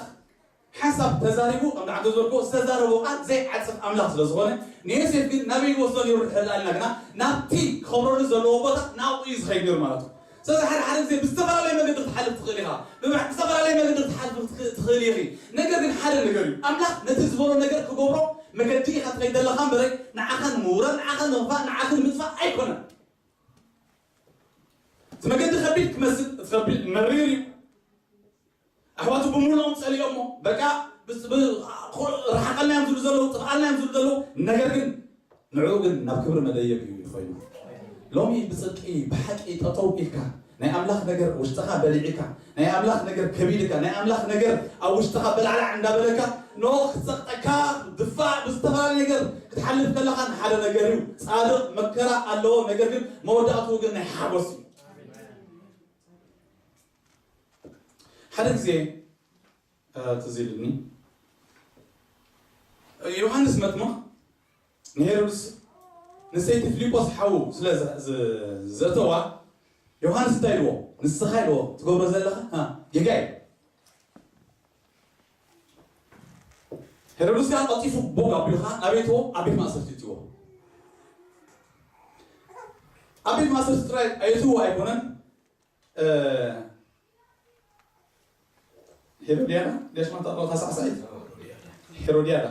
ሓሳብ ተዛሪቡ፣ ከም ደዓንተ ዝበልክዎ ዝተዛረቦ ቃል ዘይዓጽፍ ኣምላኽ ስለ ዝኾነ፣ ንዮሴፍ ግን ናበይ ይወስዶ ነይሩ ድሕሪ ላልና ግና ናብቲ ክኸብረሉ ዘለዎ ቦታ ናብኡ እዩ ዝኸይድ ነይሩ ማለት እዩ። ስለዚ ሓደ ሓደ ግዜ ብዝተፈላለየ መገዲ ክትሓልፍ ትኽእል ኢኻ። ብብሕ- ብዝተፈላለየ መገዲ ክትሓልፍ ትኽ- ትኽእል ኢኺ። ነገር ግን ሓደ ነገር እዩ፣ ኣምላኽ ነቲ ዝበሎ ነገር ክገብሮ መገዲ ኢኻ ትኸይድ ዘለኻ እምበረይ ንዓኻ ንምውራድ፣ ንዓኻ ንምኽፋእ፣ ንዓኺ ንምጥፋእ ኣይኮነን። እቲ መገዲ ከቢድ ክመስል፣ እቲ ከቢድ መሪር እዩ። ኣሕዋቱ ብምሉኦም ጸሊኦሞ፣ በቃ ብስ- ብ- ኮ- ረሓቐልና እዮም ዝብሉ ዘለዉ፣ ጥፍኣልና እዮም ዝብሉ ዘለዉ። ነገር ግን ንዕኡ ግን ናብ ክብሪ መደየቢ እዩ ኮይኑ። ሎሚ ብጽድቂ ብሓቂ ጠጠው ኢልካ ናይ ኣምላኽ ነገር ውሽጥኻ በሊዕካ፣ ናይ ኣምላኽ ነገር ከቢድካ፣ ናይ ኣምላኽ ነገር ኣብ ውሽጥኻ በላዕላዕ እንዳበለካ ኖ ክጸቕጠካ ድፋዕ ብዝተፈላለየ ነገር ክትሓልፍ ከለኻ ንሓደ ነገር እዩ። ጻድቕ መከራ ኣለዎ፣ ነገር ግን መወዳእትኡ ግን ናይ ሓጎስ እዩ። ሓደ ግዜ እ፣ ትዝ ኢልኒ ዮሃንስ መጥምቕ ንሄሮድስ ንሰይቲ ፊልጶስ ሓዉ ስለ ዘ- ዘ- ዘእተዋ ዮሃንስ እንታይ ኢልዎ? ንስኻ ኢልዎ ትገብሮ ዘለኻ እ፣ ጌጋ እዩ። ሄሮድስ ከዓ ቀልጢፉ ቦግ ኣቢሉ ከዓ ናበይ እትዎ? ኣብ ቤት ማእሰርቲ እትዎ። ኣብ ቤት ማእሰርቲ ጥራይ ኣየትዎ ኣይኮነን እ፣ ሄሮድያዳ ደሽማ ታውቃ ሳዕሳዒት ሄሮድያዳ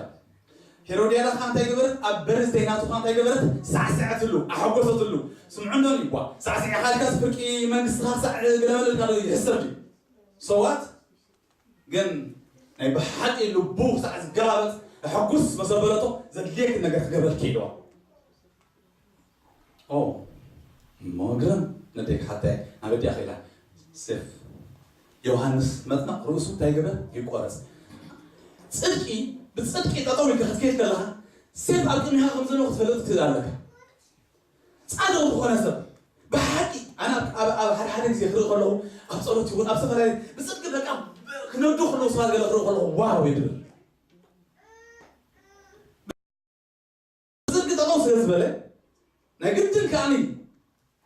ሄሮድያዳ ከዓ እንታይ ገበረት? ኣብ በርዝደይ ናቱ ከዓ እንታይ ገበረት? ሳዕስዐትሉ ኣሐጎሰትሉ። ስምዑ እንዶ ይጓ ሳዕስዒ ካልካ ፍርቂ መንግስቲ ሳዕ ገለመለልካ ዶ ይሕሰብ ድዩ? ሰዋት ግን ናይ ብሓቂ ልቡ ክሳዕ ዝገላበጥ ሕጉስ መሰበለቶ ዘድልየክ ነገር ክገብረልክ ኢልዋ። ኦ እሞ ግርም ነደይ ክሓታይ ናብ ኣዲኣ ኸይዳ ሴፍ ዮሃንስ መጥመቕ ርእሱ እንታይ ገበር ይቆረጽ። ጽድቂ ብጽድቂ ጠጠው ኢልካ ክትከይድ ከለኻ ሴፍ ኣብ ቅድሚኻ ከም ዘሎ ክትፈልጥ ትኽእል ኣለካ። ጻድቕ ዝኾነ ሰብ ብሓቂ ኣነ ኣብ- ኣብ ኣብ ሓደ ሓደ ግዜ ክርኢ ከለኹ ኣብ ጸሎት ይኹን ኣብ ዝተፈላለየ ብጽድቂ በቃ ክነዱ ከለዉ ሰባት ገለ ክርኢ ከለኹ ዋው ይብል። ብጽድቂ ጠጠው ስለ ዝበለ ናይ ግድን ከኣኒ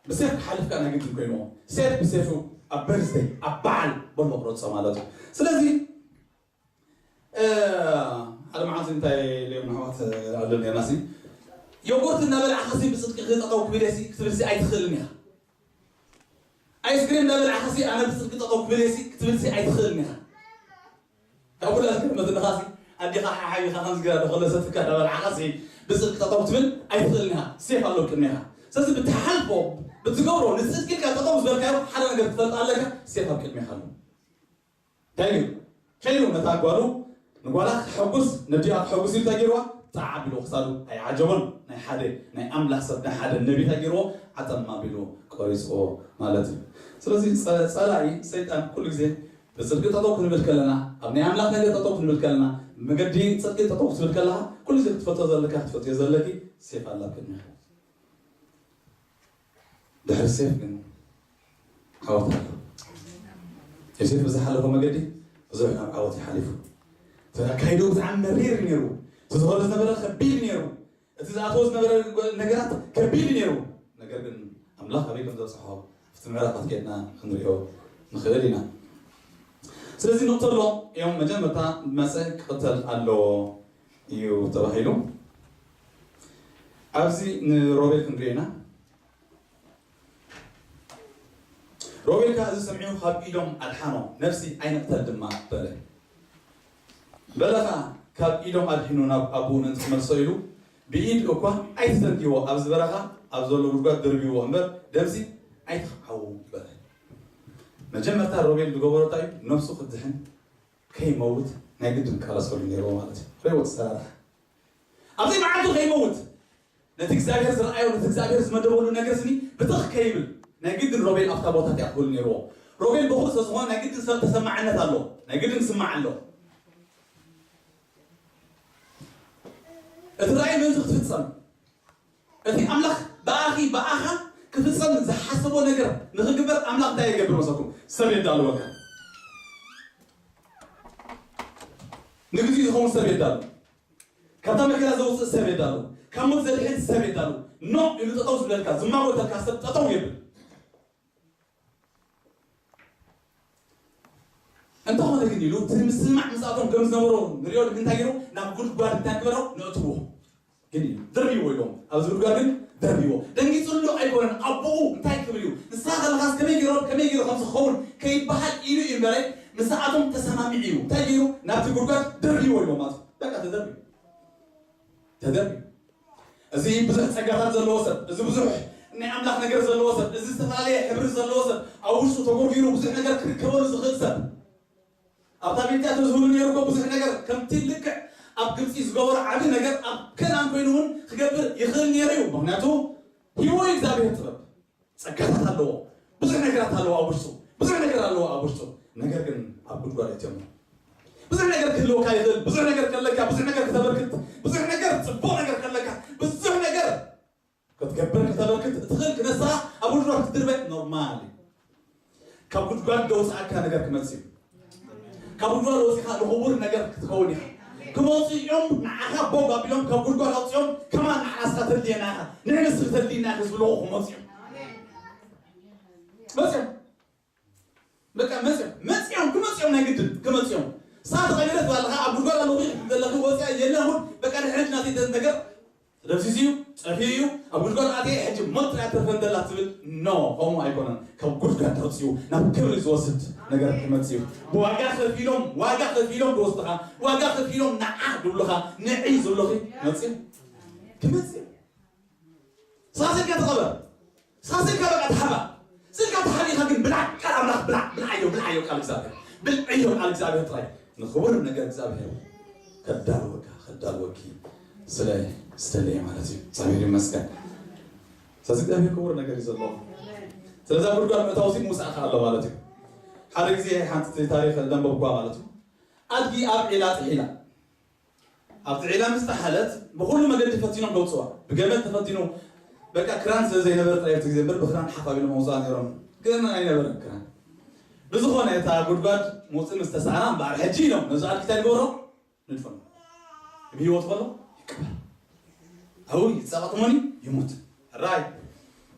ብሴፍ ክሓልፍ ከኣ ናይ ግድን ኮይንዎ ሴፍ ብሴፍ ኣብ በርዝደይ ኣብ በዓል በሎ ክረጾ ማለት እዩ። ስለዚ ሓደ መዓልቲ እንታይ ኢሎም ኣሕዋት ንዕልል ኔርና ሲ ዮጎርት እናበላዕኻ ሲ ብጽድቂ ክጠጠው ክብል ሲ ክትብል ሲ ኣይትኽእልን ኢኻ። ኣይስክሬም እናበላዕኻ ሲ ኣነ ብጽድቂ ጠጠው ክብል ሲ ክትብል ሲ ኣይትኽእልን ኢኻ። ካብ ኩላ ዝገርመትልኻ ሲ ኣዴኻ ሓሓቢኻ ከምዚ ገራ ተኸለሰትካ እናበላዕኻ ሲ ብጽድቂ ጠጠው ክትብል ኣይትኽእልን ኢኻ። ሴፍ ኣሎ ቅድሜኻ። ስለዚ ብትሓልፎ ብትገብሮ ንጽድቂ ኢልካ ጠጠው ዝበልካዮ ሓደ ነገር ትፈልጥ ኣለካ። ሴፍ ኣብ ቅድሜኻ ኣሎ። እንታይ እዩ ከይዱ ነታ ጓሉ ንጓላ ክሕጉስ ነዲኣ ክሕጉስ ኢሉ እንታይ ገይርዋ? ጣዕ ኣቢሉ ክሳዱ ኣይዓጀቦን። ናይ ሓደ ናይ ኣምላኽ ሰብ ናይ ሓደ ነቢ እንታይ ገይርዎ? ዓጠም ኣቢሉ ቆሪፅዎ ማለት እዩ። ስለዚ ፀ- ፀላኢ ሰይጣን ኩሉ ግዜ ብጽድቂ ጠጠው ክንብል ከለና፣ ኣብ ናይ ኣምላኽ ነገር ጠጠው ክንብል ከለና፣ መገዲ ጽድቂ ጠጠው ክትብል ከለኻ፣ ኩሉ ግዜ ክትፈልጦ ዘለካ፣ ክትፈልጥዮ ዘለኪ፣ ሴፍ ኣላ ኣብ ቅድሚኻ። ድሕሪ ሴፍ ግን ዓወት ኣሎ። ዮሴፍ ብዝሓለፎ መገዲ ብዙሕ ናብ ዓወት ይሓሊፉ። እቲ ኣካይድኡ ብጣዕሚ መሪር እዩ ነይሩ። እቲ ዝኸዶ ዝነበረ ከቢድ ነይሩ። እቲ ዝኣተዎ ዝነበረ ነገራት ከቢድ ነይሩ። ነገር ግን ኣምላኽ ኣበይ ከም ዘብጽሖ ኣብቲ ምዕራፋት ከድና ክንሪኦ ንኽእል ኢና። ስለዚ ንቕተሎ እዮም መጀመርታ መጸ ክቕተል ኣለዎ እዩ ተባሂሉ። ኣብዚ ንሮቤል ክንሪኦ ኢና። ሮቤል ከኣ እዚ ሰሚዑ ካብ ኢዶም ኣድሓኖ፣ ነፍሲ ኣይንቕተል ድማ በለ። በለ ኸኣ፣ ካብ ኢዶም ኣድሒኑ ናብ ኣቦኡ ምእንቲ ክመልሶ ኢሉ፣ ብኢድ እኳ ኣይትተንክይዎ፣ ኣብዚ በረኻ ኣብ ዘሎ ጉድጓድ ደርብይዎ እምበር፣ ደምሲ ኣይትኽዓዉ በለ። መጀመርታ ሮቤል ዝገበሮ እንታይ እዩ? ነፍሱ ክድሕን ከይመውት ናይ ግድን ክቃለሰሉ ነይርዎ ማለት እዩ። ርእይዎ እቲ ኣሰራርሓ። ኣብዚ መዓልቱ ከይመውት ነቲ እግዚኣብሔር ዝረኣዮ፣ ነቲ እግዚኣብሔር ዝመደበሉ ነገር ስኒ ብትኽ ከይብል ናይ ግድን ሮቤል ኣብታ ቦታ እቲኣ ክህሉ ነይርዎ። ሮቤል በኹር ስለ ዝኾነ ናይ ግድን ሰብ ተሰማዕነት ኣሎ፣ ናይ ግድን ክስማዕ ኣሎ። እቲ ራእይ ምእንቲ ክትፍጸም፣ እቲ ኣምላኽ ብኣኺ ብኣኻ ክፍጸም ዝሓሰቦ ነገር ንኽግበር ኣምላኽ እንታይ ይገብር መሰኩም? ሰብ የዳልወካ። ንግዜ ዝኸውን ሰብ የዳሉ። ካብታ መከራ ዘውፅእ ሰብ የዳሉ። ካብ ሞት ዘድሕን ሰብ የዳሉ። ኖ ኢሉ ጠጠው ዝብለልካ፣ ዝማጎተልካ ሰብ ጠጠው የብል። እንተኾነ ግን ኢሉ እቲ ምስማዕ ምስኣቶም ከም ዝነበሮ ንሪኦ። እንታይ ገይሩ? ናብ ጉድጓድ እንታይ ግበረው? ነእትዎ። ግን እዩ ደርብይዎ ኢሎም፣ ኣብዚ ጉድጓድ ግን ደርብይዎ። ደንጊፅሉ ኣይኮነን። ኣቦኡ እንታይ ክብል እዩ? ንስኻ ከለኻስ ከመይ ገይሩ፣ ከመይ ገይሩ ከም ዝኸውን ከይበሃል ኢሉ እዩ እምበረ፣ ምስኣቶም ተሰማሚዑ እዩ። እንታይ ገይሩ? ናብቲ ጉድጓድ ደርብይዎ ኢሎም ማለት እዩ። በቃ ተደርብዩ። ተደርብዩ። እዚ ብዙሕ ጸጋታት ዘለዎ ሰብ፣ እዚ ብዙሕ ናይ ኣምላኽ ነገር ዘለዎ ሰብ፣ እዚ ዝተፈላለየ ሕብሪ ዘለዎ ሰብ፣ ኣብ ውሽጡ ተጎርጊሩ ብዙሕ ነገር ክርከበሉ ዝኽእል ሰብ፣ ኣብታ ቤት እቲኣ ተዝህሉ ነይሩ እኮ ብዙሕ ነገር ከምቲ ልክዕ ኣብ ግብጺ ዝገበሮ ዓቢ ነገር ኣብ ከነኣን ኮይኑ እውን ክገብር ይኽእል ነይሩ እዩ። ምኽንያቱ ሂብዎ እዩ እግዚኣብሔር ጥበብ። ጸጋታት ኣለዎ። ብዙሕ ነገራት ኣለዎ ኣብ ውሽጡ። ብዙሕ ነገር ኣለዎ ኣብ ውሽጡ። ነገር ግን ኣብ ጉድጓድ ኣእትዮም። ብዙሕ ነገር ክህልወካ ይኽእል። ብዙሕ ነገር ከለካ፣ ብዙሕ ነገር ክተበርክት፣ ብዙሕ ነገር ጽቡቕ ነገር ከለካ፣ ብዙሕ ነገር ክትገብር ክተበርክት እትኽእል ክነሳ ኣብ ጉድጓድ ክትድርበ ኖርማል እዩ። ካብ ጉድጓድ ደውፅኣካ ነገር ክመፅእ እዩ። ካብ ጉድጓድ ወፂኻ ንኽቡር ነገር ክትኸውን ኢኻ። ክመፁ እዮም ንዓኻ ቦግ ኣቢሎም ካብ ጉድጓድ ኣውፅኦም ከማን ንዓና ስኻ ተድልየና ኢኻ፣ ንሕንስ ተድልይና ኢኻ ዝብልዎ ክመፁ እዮም። መፅኦም በቃ መፅኦም መፅኦም ክመፅኦም ናይ ግድን ክመፅኦም። እሳ ተቐቢለት ባለኻ ኣብ ጉድጓድ ኣለኹ ዘለኹ ወፂኣ የለኹን በቃ ድሕነት ናተይ ነገር ደምሲሱ እዩ፣ ጠፊኡ እዩ፣ ኣብ ጉድጓድ ኣትየ፣ ሕጂ ሞት ጥራይ ተርፈን ዘላ ትብል፣ ኖ፣ ከምኡ ኣይኮነን። ካብ ጉድጓድ ተውፅኡ ናብ ክብሪ ዝወስድ ነገር ክመፅእ እዩ። ብዋጋ ከፊሎም፣ ዋጋ ከፊሎም ዝወስድኻ፣ ዋጋ ከፊሎም ንዓ ዝብሉኻ፣ ንዒ ዝብሉኺ መፅእ ክመፅእ እዩ። ሳስልካ ተቐበር። ሳስልካ በቃ ተሓባ። ስልካ ተሓቢኻ ግን ብላዕ ቃል ኣምላኽ ብላዕ፣ ብልዓዮ፣ ብልዓዮ ቃል እግዚኣብሔር። ብልዕዮ ቃል እግዚኣብሔር ጥራይ። ንኽቡር ነገር እግዚኣብሔር ከዳልወካ፣ ከዳልወኪ ስለ ዝተለየ ማለት እዩ። እግዚኣብሔር ይመስገን። ስለዚ እግዚኣብሔር ክቡር ነገር እዩ ዘለዎ። ስለዚ ኣብ ጉድጓድ ምእታው ሲ ምውሳእካ ኣሎ ማለት እዩ። ሓደ ግዜ ሓንቲ ታሪኽ ዘንበብኳ ማለት እዩ። ኣድጊ ኣብ ዒላ ጥሒላ። ኣብቲ ዒላ ምስ ጠሓለት ብኹሉ መገዲ ፈቲኖም ከውፅዋ። ብገመድ ተፈቲኑ በቃ ክራን ስለ ዘይነበረ ጥራይ ኣብቲ ግዜ እምበር ብክራን ሓፍ ኣቢሎም ኣውፅዋ ነይሮም። ግን ኣይነበረን ክራን። ብዝኾነ እታ ጉድጓድ ምውፅእ ምስ ተሳእና እምበኣር ሕጂ ኢሎም ነዚ ኣድጊ እንታይ ንገብሮ? ንድፈኖ። ብህይወት ከሎ ይቀበር። ኣብኡ ይፀቐጥሞኒ ይሙት። ሕራይ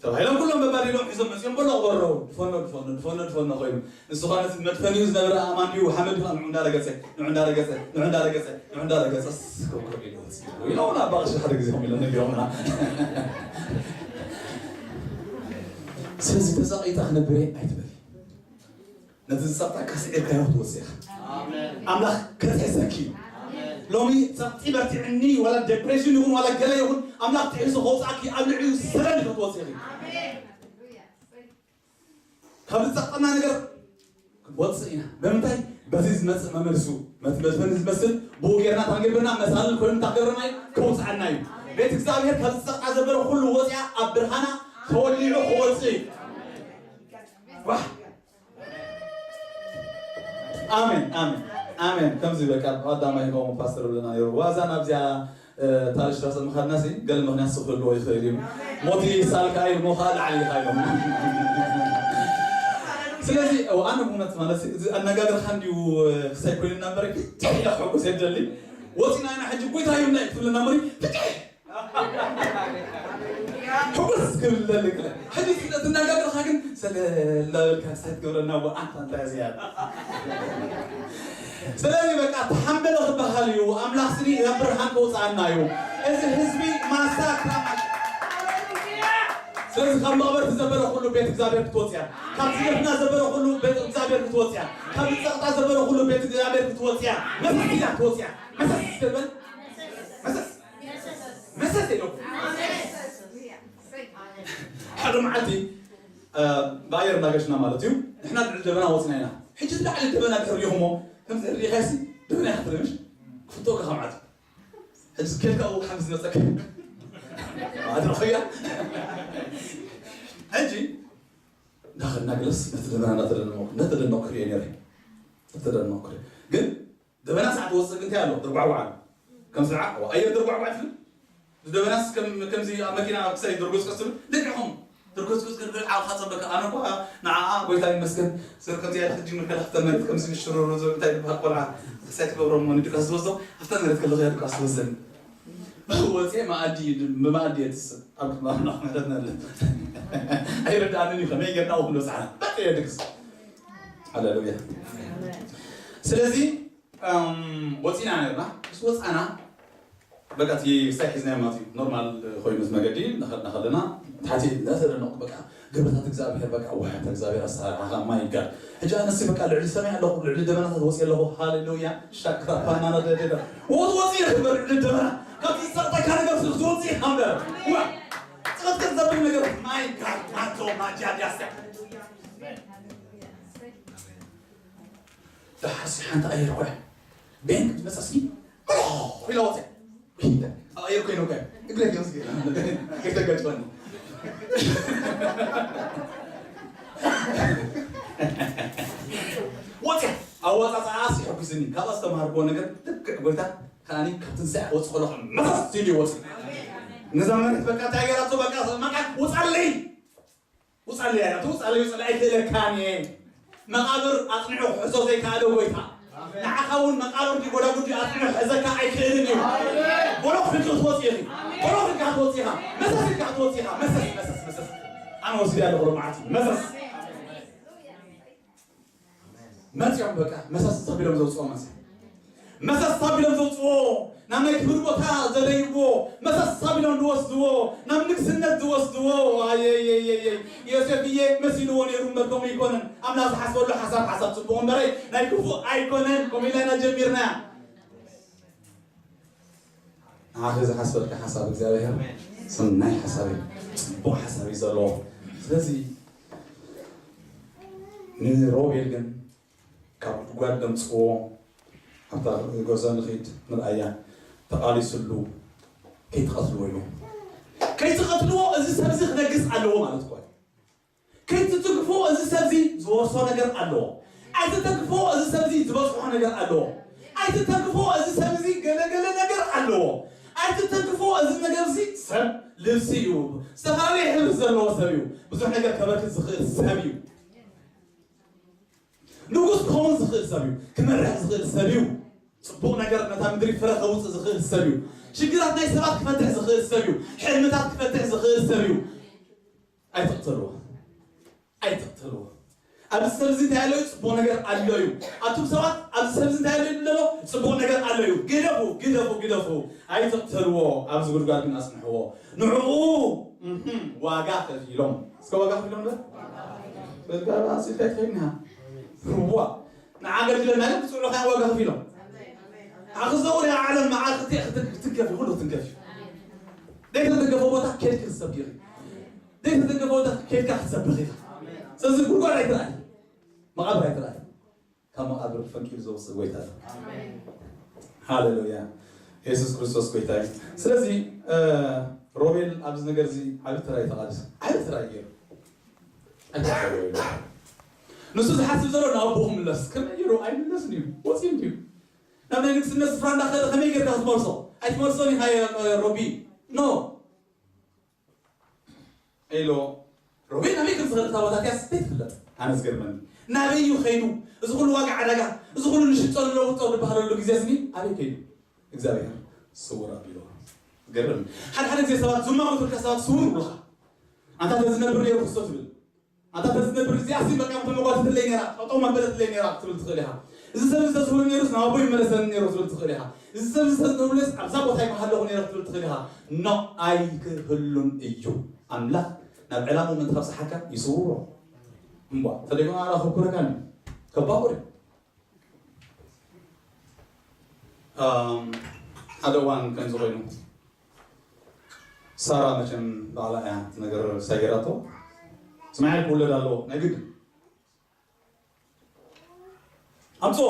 ተባሂሎም ኩሎም በባዲሎም ሒዞም መፅኦም በሎ ቅበሮ። ድፈኖ፣ ድፈኖ፣ ድፈኖ፣ ድፈኖ ኮይኑ። ንሱ ኸዓ ነቲ መድፈኒኡ ዝነበረ ኣእማን ድዩ ሓመድ ድዩ ንዑ እንዳረገፀ፣ ንዑ እንዳረገፀ፣ ንዑ እንዳረገፀ፣ ንዑ እንዳረገፀ፣ ስስ ክብሎ ኢሉ ወፂኡ። ኢሎምና ኣባ ቀሺ ሓደ ግዜ ከምኡ ኢሎም ነጊሮምና። ስለዚ ተፀቒጠ ክነብር እየ ኣይትበል። ነቲ ዝጸቕጠካ ስዒርካዮ ክትወጽእ ኢኻ። ኣሜን። ኣምላኽ ክትሕዘኪ እዩ። ኣሜን። ሎሚ ጸቕጢ በርቲዕኒ፣ ዋላ ዴፕሬሽን ይኹን፣ ዋላ ገለ ይኹን፣ ኣምላኽ ትሕዞ ከውጽኣኪ፣ ኣብ ልዕሊኡ ሰላም ኢኻ ክትወጽእ ኢኺ። ኣሜን። ካብ ዝጸቕጠና ነገር ክንወጽእ ኢና። ብምንታይ? በዚ ዝመጽእ መመልሱ፣ መት-፣ መድፈኒ ዝመስል ብኡ ጌርና እንታይ ጌርና? መሳልል ኮይኑ እንታይ ክገብረና እዩ? ከውጽኣና እዩ። ቤት እግዚኣብሔር ካብ ዝጸቕጣ ዘበለ ኩሉ ወጽያ ኣብ ብርሃና ተወሊዑ ክወጽእ እዩ። ዋህ! ኣሜን ኣሜን ኣሜን። ከምዚ በቃ ቀዳማይ ከምኡ ፓስተር ብለና ነይሩ። ዋዛ ናብዚኣ ታሪሽ ራስ ምኻድናሲ ገለ ምኽንያት ክህልዎ ይኽእል እዩ። ሞቲ ሳልካ ኢሉ ሞ ከዓ ላዕሊ ኢኻ ኢሎም። ስለዚ ኣነ ብእውነት ማለት እዚ ኣነጋገርካ እንዲዩ ክሳይ ኮይንና እምበር ብጣዕሚ ኢለ ክሕጉስ የደሊ። ወፂና ኢና ሕጂ ጎይታ ይብና እዩ ትብልና እምበር ብጣዕሚ ሕጉስ ክብል ደሊ። ሕጂ ስለ ትነጋገርካ ግን ሰለ እንዳበልካ ክሳይ ትገብረና እሞ ኣንታ እንታይ እዚኣ። ስለዚ በቃ ተሓመለ ክበሃል እዩ። ኣምላኽ ስኒ ናብ ብርሃን ከውፅኣና እዩ። እዚ ህዝቢ ማሳ ክራማት። ስለዚ ካብ መቕበርቲ ዘበለ ኩሉ ቤት እግዚኣብሔር ክትወፅያ፣ ካብ ዝገፍና ዘበለ ኩሉ ቤት እግዚኣብሔር ክትወፅያ፣ ካብ ዝፀቕጣ ዘበለ ኩሉ ቤት እግዚኣብሔር ክትወፅያ። መሰስ ኢላ ክትወፅያ። መሰስ ትብል። መሰስ መሰስ ኢሉ ሓደ መዓልቲ ብኣየር እናገሽና ማለት እዩ። ንሕና ልዕሊ ደበና ወፅና ኢና። ሕጂ እቲ ላዕሊ ደበና ድሕር ሪኹሞ ከምዚ ሪኻሲ ደበና ኢኻ ትርኢ ምሽ ክፍቶ ከ ከምዓት ሕጂ ከድካ ው ሓምስ መፀካ ኣድረኸያ። ሕጂ እንዳኸድና ግለስ ነቲ ደበና እንዳተደነኩ እንዳተደነኩ ክሪኦ ነይረ። እንዳተደነኩ ክሪኦ ግን ደበና ሳዕ ትወፅእ ግን እንታይ ኣሎ? ድርጓዕጓዕ ኣሎ። ከም ስርዓ ኣየር ድርጓዕጓዕ ትብል። ደበናስ ከም ከምዚ ኣብ መኪና ክሳይ ድርጎስቆስ ትብል ልክዕኹም ድርጎስቆስ ግን ብልዓ ካፀበካ ኣነ እኳ ንዓኣ ጎይታ ይመስገን ስር ከምዚ ያለ ሕጂ ምልከላ ክተመልጥ ከምዚ ሽሮሮ ዝብል እንታይ ዝበሃል ቆልዓ ክሳይ ትገብሮ እሞ ንድቃስ ዝወስዶ ኣብታ መሬት ከለኹ እያ ድቃስ ትወስደኒ። ወፅየ መኣዲ ብመኣዲ እየ ትስእ ኣብ ቅድሚ ኣምላኽ ምሕረትና ኣለ። ኣይረዳእንን እዩ ከመይ ጌርና ክብሎ ሰዓት በጥ እየ ድግስ። ሃሌሉያ። ስለዚ ወፂና ነርና ምስ ወፃና በቃ እቲ ክሳይ ሒዝናዮ ማለት እዩ። ኖርማል ኮይኑ እቲ መገዲ እናኸድና ከለና ታሕቲ እናተደነቑ በቃ ግብርታት እግዚኣብሔር በቃ ዋሕታ እግዚኣብሔር ኣሰራርሓኻ ማይ ጋድ። ሕጂ ኣነሲ በቃ ልዕሊ ሰማይ ኣለኹ ልዕሊ ደበናታት ወፂ ኣለኹ። ሃሌሉያ ሻክራ ፓናና ደደደ ወት ወፂ ነበር ልዕሊ ደበና ካብቲ ዝፀቕጠካ ነገር ክትወፂ ኢኻ እምበር ዋ ፅቕጥቅጥ ዘብል ነገር ማይ ጋድ ማቶ ማጃድ ያስያ ደሓርሲ ሓንቲ ኣየር ኮያ ቤን ክትመፀስኪ ኢላ ወፅያ ኣብ ኣየር ኮይነ ኮያ እግረ ገምስ ገይተጋጭዋኒ ወፅያ ኣወፃፃኣ ሲሕጉስኒ ካብ ኣስተማሃርክዎ ነገር ልክዕ ጎይታ ከኣኒ ካብ ትንሳኤ ክወፅእ ከሎ መሰስ ኢሉ ይወፅእ ነዛ መሬት በቃ እንታይ ገራቶ በቃ መቃ ውፃለይ ውፃለይ ኣያ ትውፃለይ ውፃለይ ኣይክእለካን እየ መቓብር ኣፅኒዑ ክሕዞ ዘይከኣለ ጎይታ ንዓኻ እውን መቓብር ዲጎዳጉዲ ኣፅኒዑ ክሕዘካ ኣይክእልን እዩ በሎ ክልኪ ክትወፅ ኢኺ በሎ ክልካ ክትወፅ ኢኻ መሰስ ኢልካ ክትወፅ ኢኻ መሰስ መሰስ መሰስ ኣነ ወሲደ ኣለኹ መዓልቲ መሰስ መፂኦም በቃ መሰስ ተቢሎም ዘውፅኦ መሰ መሰስ ኣቢሎም ዘውፅዎ ናብ ናይ ክብሪ ቦታ ዘለይዎ መሰስ ኣቢሎም ዝወስድዎ ናብ ንግስነት ዝወስድዎ ኣየየየየ ዮሴፍየ መሲልዎ ነይሩ እምበር ከምኡ ኣይኮነን ኣምላኽ ዝሓስበሉ ሓሳብ ሓሳብ ፅቡቕ እምበረይ ናይ ክፉእ ኣይኮነን ከምኡ ኢልና ኢና ጀሚርና ንዓኺ ዝሓስበልካ ሓሳብ እግዚኣብሔር ሰናይ ሓሳብ እዩ ፅቡቕ ሓሳብ እዩ ዘለዎ ስለዚ ንሮቤል ግን ካብ ጉድጓድ ደምፅዎ ኣብታ ጎዞ ንኺድ ምርኣያ ተቓሊስሉ ከይትቐትልዎ ኢሉ ከይትቐትልዎ እዚ ሰብ እዚ ክነግስ ኣለዎ ማለት እኮ ከይትትግፎ እዚ ሰብ እዚ ዝወርሶ ነገር ኣለዎ ኣይትተግፎ እዚ ሰብ እዚ ዝበፅሖ ነገር ኣለዎ ኣይትተግፎ እዚ ሰብ እዚ ገለገለ ነገር ኣለዎ ኣይትተግፎ እዚ ነገር እዚ ሰብ ልብሲ እዩ ዝተፈላለዩ ሕብሪ ዘለዎ ሰብ እዩ ብዙሕ ነገር ከበርክት ዝኽእል ሰብ እዩ ንጉስ ክኸውን ዝኽእል ሰብ እዩ ክመርሕ ዝኽእል ሰብ እዩ ፅቡቕ ነገር ነታ ምድሪ ፍረ ከውፅእ ዝኽእል ሰብ እዩ ሽግራት ናይ ሰባት ክፈትሕ ዝኽእል ሰብ እዩ ሕልምታት ክፈትሕ ዝኽእል ሰብ እዩ ኣይትቕተልዎ ኣይትቕተልዎ ኣብዚ ሰብ እዚ እንታይ ኣሎ እዩ ፅቡቕ ነገር ኣሎ እዩ ኣቱም ሰባት ኣብዚ ሰብ እዚ እንታይ ኣሎ እዩ ዘሎ ፅቡቕ ነገር ኣሎ እዩ ግደፉ ግደፉ ግደፉ ኣይትቕተልዎ ኣብዚ ጉድጓድ ግን ኣፅንሕዎ ንዕኡ ዋጋ ከፊሎም እስከ ዋጋ ከፊሎም ዶ በቃ ኣስልካ ይትኸይድና ዋ ንዓገልግለና ግን ብፅዕሎ ካን ዋጋ ከፊሎም ኣኽዘውር ዓለም መዓል ክትንከፍ ይኹን ክትንከፍ እዩ ዘይተተንከፈ ቦታ ከድክ ክትሰብክ ይኽእል ዘይተተንከፈ ቦታ ከድካ ክትሰብክ ኢኻ ስለዚ ጉድጓድ ኣይትረኣይ መቓብር ኣይትረኣይ ካብ መቓብር ፈንቂሉ ዘውፅእ ጎይታ እዩ ሃሌሉያ የሱስ ክርስቶስ ጎይታ እዩ ስለዚ ሮቤል ኣብዚ ነገር እዚ ዓቢ ተራይ ተቓልስ ዓቢ ተራይ ገይሩ ንሱ ዝሓስብ ዘሎ ናብ ኣቦኡ ክምለስ። ከመይ ገይሩ? ኣይምለስን እዩ። ወፂኡ እዩ። ናብ ናይ ንግስነት ስፍራ እንዳኸደ ከመይ ጌርካ ክትመልሶ? ኣይትመልሶን ኢኻ የ-፣ ሮቢ። ኖ። ኢሎ። ሮቢ ናበይ ከም ዝኸደ እታ ቦታ እቲያስ ዘይትፍለጥ። ኣነ ዝገርመኒ። ናበይ እዩ ከይዱ? እዚ ኩሉ ዋጋ ዕዳጋ፣ እዚ ኩሉ ንሽጦ ንለውጦ ዝበሃለሉ ግዜ ስኒ ኣበይ ከይዱ? እግዚኣብሔር ስውር ኣቢሎ። ገርም። ሓደ ሓደ ግዜ ሰባት ዝማጎቱልካ ሰባት ስውር ይብሉኻ። ኣንታ ተዝነብር ነይሩ ክስቶ ትብል። ኣንታ ተዝነብር እዚኣ ሲ በቃ መተመጓትትለይ ነይራ፣ ጠጠው መበለትለይ ነይራ ክትብል ትኽእል ኢኻ። እዚ ሰብ እዚ ተዝህሉ ነይሩስ ናብ ኣቦ ይመለሰኒ ነይሩ ክትብል ትኽእል ኢኻ። እዚ ሰብ እዚ ተዝነብርለስ ኣብዛ ቦታ ይመሃለኹ ነይረ ክትብል ትኽእል ኢኻ። ኖ፣ ኣይክህሉን እዩ። ኣምላኽ ናብ ዕላምኡ ምእንቲ ከብጽሓካ ይስውሮ። እምቧ፣ ተደግሞ ኣላ ክኩረካን እዩ። ከባድ እዩ። ኣም፣ ሓደ እዋን ከምዚ ኮይኑ፣ ሳራ መቸም ባዕላ እያ እቲ ነገር ሳይገራቶ። እስማኤል ክውለድ ኣለዎ፣ ናይ ግድን። ኣምፅኦ።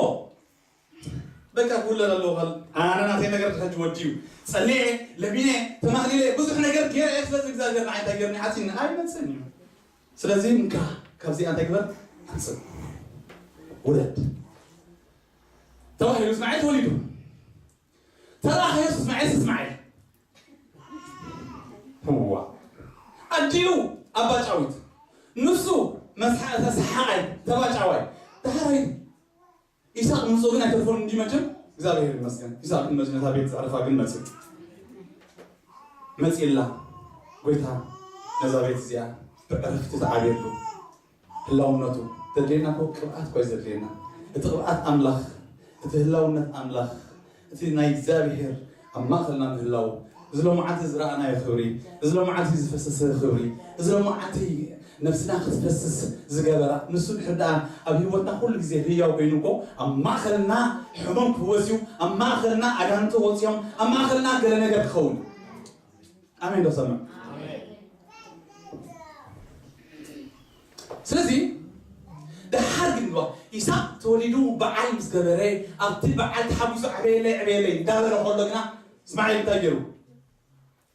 በቃ ክውለድ ኣለዎ። ካል-፣ ኣነ ናተይ ነገር ሕጂ ወዲዩ። ጸልየ፣ ለሚነ፣ ተማህሊለ፣ ብዙሕ ነገር ገይረ እየ። ስለዚ እግዚኣብሔር ንዓይ እንታይ ገይርኒ? ሓፂኒ። ኣይመፅእን እዩ። ስለዚ እንካ፣ ካብዚኣ እንታይ ግበር? ኣምፅእ። ውለድ። ተባሂሉ እስማኤል ተወሊዱ። ተለኣኸ የሱስ መዓስ እስማኤል? ህዋ። ኣዲኡ ኣባጫዊት። ንሱ መስሓ-፣ ተሰሓቓይ፣ ተባጫዋይ። ዳሕራይ ኢሳቅ ምምፅኡ ግን ኣይተርፎን እንዲ መቸም። እግዚኣብሔር ይመስገን። ኢሳቅ ግን መቸም ነታ ቤት ዘዕርፋ ግን መፅኡ። መፅእላ። ጎይታ ነዛ ቤት እዚኣ ብዕረፍቲ ትዓብየሉ። ህላውነቱ ዘድልየና እኮ ቅብኣት እኮ እዩ ዘድልየና። እቲ ቅብኣት ኣምላኽ፣ እቲ ህላውነት ኣምላኽ፣ እቲ ናይ እግዚኣብሔር ኣብ ማእኸልና ምህላው፣ እዚ ሎማዓንቲ ዝረኣናዮ ክብሪ፣ እዚ ሎማዓንቲ ዝፈሰሰ ክብሪ፣ እዚ ሎማዓንቲ ነብስና ክትፈስስ ዝገበራ፣ ንሱ ድሕር ደኣ ኣብ ህይወትና ኩሉ ግዜ ህያው ኮይኑ እኮ ኣብ ማእኸልና ሕሙም ክፍወስ እዩ፣ ኣብ ማእኸልና ኣጋንንቲ ወፂኦም፣ ኣብ ማእኸልና ገለ ነገር ክኸውን። ኣሜን ዶ ሰምዕ? ስለዚ ደሓር ግን ዋ፣ ይስሐቅ ተወሊዱ በዓል ምስ ገበረ፣ ኣብቲ በዓል ተሓጒሱ ዕበየለይ፣ ዕበየለይ እንዳበለ ከሎ ግና እስማኤል እንታይ ገይሩ?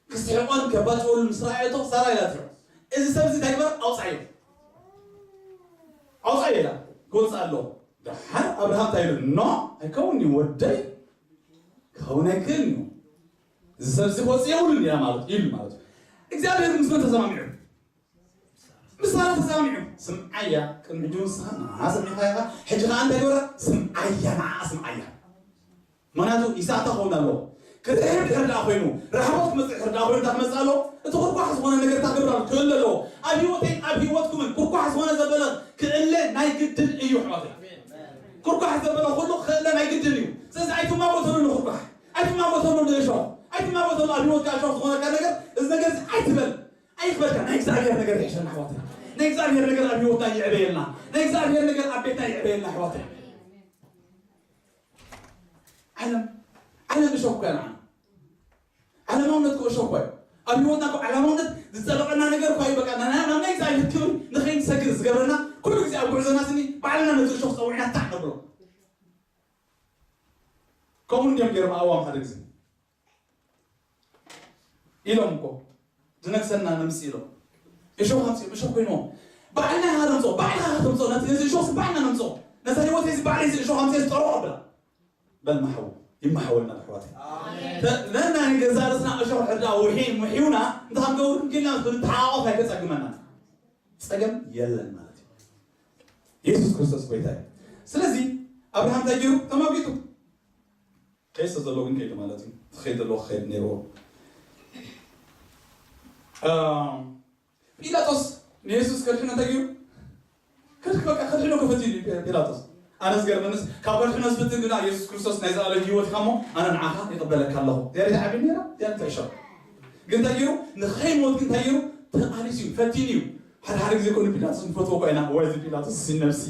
ክስሕቆን ከባጭወሉ ምስ ረኣየቶ ሳራ ኢላ ትስሕቆ። እዚ ሰብ እዚ እንታይ ግበር? ኣውፃዮ። ኣውፃዮ ኢላ ክወፅእ ኣለዎ። ደሓር ኣብርሃም እንታይ ኢሉ? ኖ፣ ኣይከውን እዩ ወደይ፣ ክኸውን ኣይክእልን እዩ። እዚ ሰብ እዚ ክወፅእ የብሉን ኢላ ማለት ኢሉ ማለት እዩ። እግዚኣብሔር ምስ መን ተሰማሚዑ? ምስ ሳራ ተሰማሚዑ። ስምዓያ፣ ቅድሚ ሕጂ ንስኻ ንዓኣ ሰሚዕካ ኢኻ፣ ሕጂ ኸዓ እንታይ ግበራ? ስምዓያ፣ ንዓኣ ስምዓያ። ምኽንያቱ ይስሐቅ እንታይ ክኸውን ኣለዎ? ክርሕብ ድሕር ደኣ ኮይኑ፣ ራህቦት ክመጽእ ድሕር ደኣ ኮይኑ፣ እንታይ ክመጽእ ኣለዎ? እቲ ኩርኳሕ ዝኾነ ነገር እንታይ ክገብር ኣለዎ? ክእለ ኣለዎ። ኣብ ህይወተይን ኣብ ህይወትኩምን ኩርኳሕ ዝኾነ ዘበለ ክእለ ናይ ግድን እዩ፣ ኣሕዋተይ። ኩርኳሕ ዘበለ ኩሉ ክእለ ናይ ግድን እዩ። ስለዚ ኣይትማጎተሉ ንኩርኳሕ። ኣይትማጎተሉ ንእሾኽ። ኣይትማጎተሉ ኣብ ህይወትካ እሾኽ ዝኾነካ ነገር፣ እዚ ነገር እዚ ኣይትበል። ኣይኽበድካ። ናይ እግዚኣብሔር ነገር ይሕሸና፣ ኣሕዋተይ። ናይ እግዚኣብሔር ነገር ኣብ ህይወትና ይዕበየልና። ናይ እግዚኣብሔር ነገር ኣብ ቤትና ይዕበየልና፣ ኣሕዋተይ። ዓለም፣ ዓለም እሾኽ እኮ እያ ንዓና። ዓለማውነት እኮ እሾኽ እኮ እዩ። ኣብ ህይወትና እኮ ዓለማውነት ዝጸበቐና ነገር እኮ እዩ። በቃ፣ ናብ፣ ናብ ናይ እግዚኣብሔር ክብሪ ንኸይንሰግር ዝገብረና፣ ኩሉ ግዜ ኣብ ጉዕዞና ስኒ ባዕልና ነቲ እሾኽ ጸዊዕና ታዕ ነብሎ። ከምኡ እንዲዮም ገይሮም ኣዋም ሓደ ግዜ። ኢሎም እኮ፣ ዝነግሰና ነምጽእ ኢሎም። እሾኽ ኣምጺኦም፣ እሾኽ ኮይንዎም። ባዕልና ኢና ነምጽኦ፣ ባዕልኻ ኢኻ ተምጽኦ፣ ነቲ፣ ነዚ እሾኽሲ ባዕልና ነምጽኦ። ነዛ ህይወተይሲ ባዕለይሲ እሾኽ ኣምጺኤ ዝጠርዖ ኣብላ። በል መሓው፣ ይመሓወልና ብኣሕዋተይ። ኣሜን። ተ-፣ ነናይ ገዛእ ርእስና እሾኽ ሕድኣ ውሒ-፣ ምሒውና፣ እንታይ ክንገብር ክንክኢልና፣ ክንተሓቋቖፍ ኣይከጸግመናን። ጸገም የለን ማለት እዩ። የሱስ ክርስቶስ ጎይታ እዩ። ስለዚ ኣብርሃም እንታይ ገይሩ? ተማጒቱ። ከይሰ ዘሎ ግን ከይዱ ማለት እዩ። እቲ ከይዱ ዘለዎ ክኸይድ ነይርዎ። ኣም፣ ጲላጦስ ንየሱስ ከድሕኖ እንታይ ገይሩ? ከድሕ-፣ በቃ ከድሕኖ ከፈትዩ እዩ ፒ-፣ ፒላጦስ። ኣነ ዝገርመንስ፣ ካብ ከድሕኖ ዝፍትን ግና የሱስ ክርስቶስ ናይ ዘላለም ህይወት ኢኻ እሞ፣ ኣነ ንዓኻ ይቕበለካ ኣለኹ። እዚኣ ዓቢ ነይራ፣ እዚኣ ትዕሾ። ግን እንታይ ገይሩ? ንኸይሞት ግን እንታይ ገይሩ? ተቓሊሱ እዩ፣ ፈቲኑ እዩ። ሓደ ሓደ ግዜ እኮ ንፒላጦስ ንፈትዎ እኮ ኢና። ወይ እዚ ፒላጦስ እዚ ነብሲ።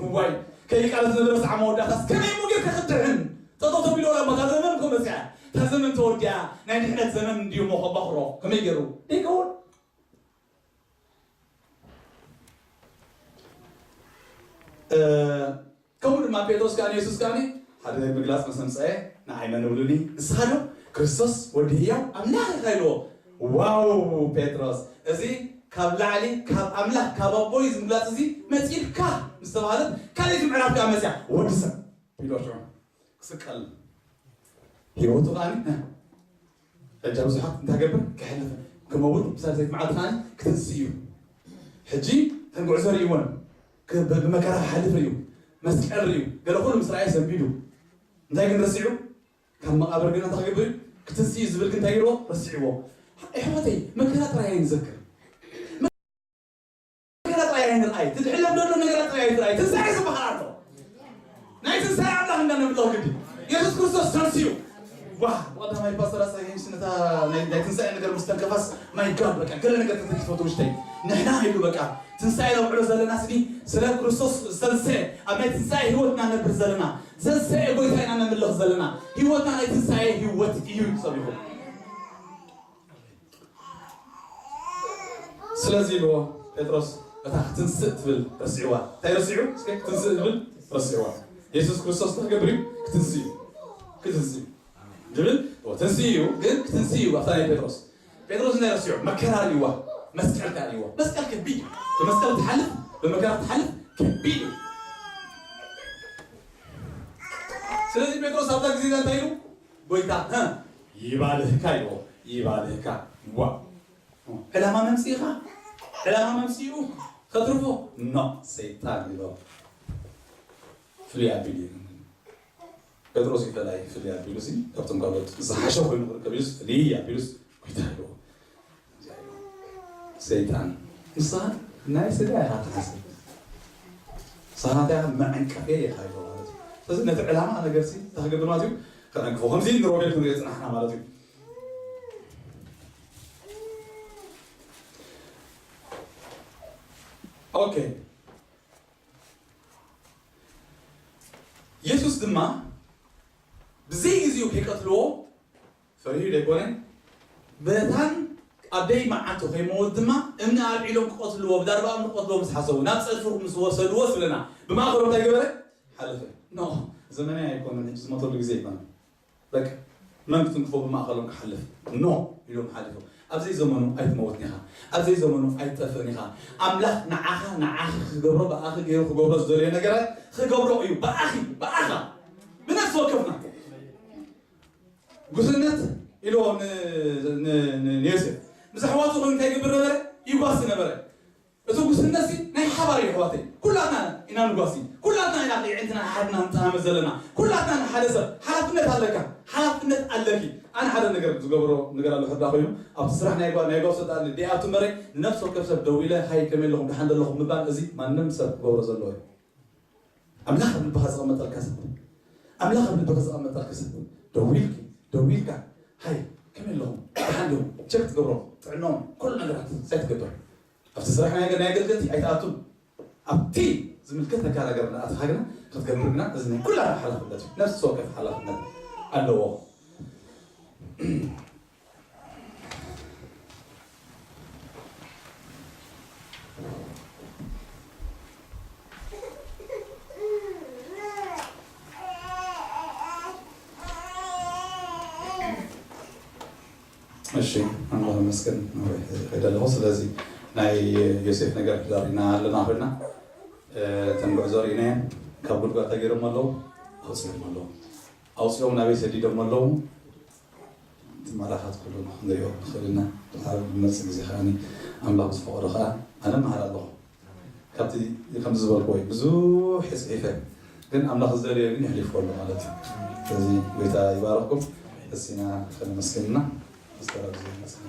እዋይ፣ ከይቃለስ ዝነበረ ሰዓብ መወዳእታስ ከመይ እሞ ጌርካ ክትድሕን? ጠጠው ተቢሉ ወላ እሞ እታ ዘመን እኮ መጺኣ። እታ ዘመን ተወዲኣ። ናይ ድሕነት ዘመን እንድዩ እሞ ከባኽሮ። ከመይ ገይሩ? ደይከውን። እ፣ ከምኡ ድማ ጴጥሮስ ከኣ ንየሱስ ከኣ ሓደ ምግላጽ ምስ ኣምጽአ፣ ንዓይ መን እብሉኒ? ንስኻ ዶ ክርስቶስ ወዲ ህያው ኣምላኽ ኢኻ ኢልዎ። ዋው ጴጥሮስ፣ እዚ ካብ ላዕሊ፣ ካብ ኣምላኽ፣ ካብ ኣቦይ ዝምግላጽ እዚ መጺእልካ ምስ ተባህለት፣ ካልኣይቲ ምዕራፍ ከኣ መጺኣ፣ ወዲ ሰብ ኢሉ ሽዑ ክስቀል። ህይወቱ ከኣ ሕጂ ብዙሓት እንታይ ገብር? ክሕልፍ፣ ክመውት፣ ብሳልሰይቲ መዓልቲ ከኣ ክትንስእ እዩ። ሕጂ ተን ጉዕዞ ርእይዎን፣ ክ-፣ ብ-፣ ብመከራ ክሓልፍ እዩ። መስቀል ርእዩ። ገለ ኩሉ ምስ ረኣየ ሰንቢዱ። እንታይ ግን ረሲዑ? ካብ መቓብር ግን እንታይ ክገብር እዩ? ክትንስእ እዩ ዝብል ግን እንታይ ገይርዎ? ረሲዕዎ። ኣሕዋተይ፣ መከራ ጥራይ ኣይንዘክር። መከራ ጥራይ ኣይንርኣይ። እቲ ዝሕለፍ ዘሎ ነገራት ጥራይ ኣይትርኣይ። ትንሳኤ ዝበሃል ኣሎ። ናይ ትንሳኤ ኣምላኽ እንዳነምልኽ ግዲ። የሱስ ክርስቶስ ተንስኡ። ዋ፣ ቀዳማይ ፓስተር ኣሳየንስ ነታ ናይ፣ ናይ ትንሳኤ ነገር ምስ ተንከፋስ፣ ማይ ጋድ፣ በቃ፣ ገለ ነገር ተተኪፈቱ ውሽተይ። ንሕና ኢሉ፣ በቃ፣ ትንሳኤ ነብዕሎ ዘለና ስዲ፣ ስለ ክርስቶስ ዝተንስአ፣ ኣብ ናይ ትንሳኤ ህይወትና ነብር ዘለና፣ ዝተንስአ ጎይታ ኢና ነምልኽ ዘለና። ህይወትና ናይ ትንሳኤ ህይወት እዩ፣ ሰሚኹም። ስለዚ ኢልዎ ጴጥሮስ፣ እታ ክትንስእ ትብል ረሲዕዋ። እንታይ ረሲዑ? እስከ ክትንስእ ትብል ረሲዕዋ። የሱስ ክርስቶስ እንታይ ክገብር እዩ? ክትንስእ እዩ። ክትንስእ እዩ። ድብል፣ ኦ፣ ትንስእ እዩ፣ ግን ክትንስእ እዩ። ኣብታ ናይ ጴጥሮስ። ጴጥሮስ እንታይ ረሲዑ? መከራ ርእይዋ፣ መስቀል ከኣ ርእይዋ። መስቀል ከቢድ እዩ። ብመስቀል ትሓልፍ፣ ብመከራ ትሓልፍ ከቢድ እዩ። ስለዚ ጴጥሮስ ኣብዛ ግዜ እንታይ ኢሉ? ጎይታ፣ እ፣ ይባልህካ ኢልዎ። ይባልህካ። ዋ። ዕላማ መምጽኢኻ? ዕላማ መምጽኡ? ከትርፎ? ኖ፣ ሰይጣን ኢሎ። ፍሉይ ኣቢሉ እዩ። ጴጥሮስ ይፈላይ ፍሉይ ኣቢሉ ሲ፣ ካብቶም ካልኦት ዝሓሸ ኮይኑ ክርከብ ኢሉስ፣ ፍሉይ ኣቢሉስ፣ ጎይታ ኢልዎ። ሰይጣን፣ ንስኻ ናይ ስጋ ኢኻ ትሓስብ። ንስኻ እንታይ ኢኻ? መዐንቀፌ ኢኻ ኢልዎ ማለት እዩ። ስለዚ ነቲ ዕላማ ነገር ሲ፣ እንታይ ክገብር ማለት እዩ? ከነንቅፎ። ከምዚ ንሮቤል ክንሪኦ ጽናሕና ማለት እዩ። ኦኬ። የሱስ ድማ ብዘይ ግዜኡ ከይቀትልዎ ፈሪሁ ዘይኮነ፣ በታን ኣብ ደይ መዓልቱ ከይመውት ድማ እምኒ ኣልዒሎም ክቐትልዎ፣ ብዳርባ እምኒ ክቐትልዎ ምስ ሓሰቡ፣ ናብ ጸድፊ ምስ ወሰድዎ፣ ስለና ብማእከሎም እንታይ ገበረ? ሓለፈ። ኖ፣ ዘመናይ ኣይኮነን፣ ሕጂ ዝሞተሉ ግዜ ኣይኮነን። በቃ፣ መን ክትንክፎ ብማእከሎም ክሓልፍ? ኖ ኢሎም ሓሊፎም። ኣብ ዘይዘመኑ ኣይትመውትን ኢኻ። ኣብ ዘይዘመኑ ኣይትጠፍእን ኢኻ። ኣምላኽ ንዓኻ፣ ንዓኺ ክገብሮ፣ ብኣኺ ገይሩ ክገብሮ ዝደልዮ ነገራት ክገብሮ እዩ። ብኣኺ፣ ብኣኻ፣ ብነፍሲ ወከፍና። ጉስነት ኢልዎ ን-፣ ን-፣ ን-፣ ንዮሴፍ። ምስ ኣሕዋቱ ኮይኑ እንታይ ይገብር ነበረ? ይጓሲ ነበረ። እቲ ጉስነትሲ ናይ ሓባር እዩ፣ ኣሕዋተይ። ኩላትና ኢና ንጓሲ። ኩላትና ኢና የዕንትና ሓድና ንጠማመት ዘለና። ኩላትና ንሓደ ሰብ ሓላፍነት ኣለካ። ሓላፍነት ኣለኪ። ኣነ ሓደ ነገር ዝገብሮ ነገር ኣሎ፣ ሕዳ ኮይኑ፣ ኣብቲ ስራሕ ናይ ጓ-፣ ናይ ጓሶት ኣለ ደይኣቱ እምበረይ፣ ንነፍሲ ወከፍ ሰብ ደዊለ፣ ሃይ፣ ከመይ ኣለኹም፣ ደሓን ዶ ኣለኹም ምባል፣ እዚ ማንም ሰብ ክገብሮ ዘለዎ እዩ። ኣምላኽ ኣብ ልብኻ ዘቐመጠልካ ሰብ፣ ኣምላኽ ኣብ ልብኻ ዘቐመጠልካ ሰብ፣ ደዊልኪ፣ ደዊልካ፣ ሃይ፣ ከመይ ኣለኹም፣ ደሓን ዶ፣ ቸክ ትገብሮ፣ ጥዕናኦም፣ ኩሉ ነገራት፣ እንታይ ትገብር? ኣብቲ ስራሕ ናይ፣ ናይ ኣገልገልቲ ኣይትኣቱን። ኣብቲ ዝምልከተካ ነገር እናኣተኻ ግና ክትገብር ግና፣ እዚ ናይ ኩላና ሓላፍነት እዩ። ነፍሲ ወከፍ ሓላፍነት ኣለዎ። እሺ፣ ኣምላኽ ይመስገን። ከይደ ኣለኹ። ስለዚ ናይ ዮሴፍ ነገር ዛሪና ኣለና ኮይና፣ እ፣ እተን ጉዕዞ ርኢናየን፣ ካብ ጉድጓድ ተገይሮም ኣለዉ፣ ኣውፅኦም ኣለዉ። ኣውፅኦም ናበይ ሰዲዶም ኣለዉ? እቲ መራኻት ኩሉ ንሪኦ ንኽእል ኢና። ድሓር ብመጽእ ግዜ ከኣ ኣምላኽ ዝፈቐዶ ከኣ ኣነ እመሃር ኣለኹ። ካብቲ ከምዚ ዝበልክዎ እዩ፣ ብዙሕ እየ ጽሒፈ፣ ግን ኣምላኽ ዝደለዮ ግን የሕሊፍዎ ኣሎ ማለት እዩ። ስለዚ ጎይታ ይባረኽኩም። ደስ ኢና ከነመስግን ኢና። ፓስተር ኣብዚ መጽና።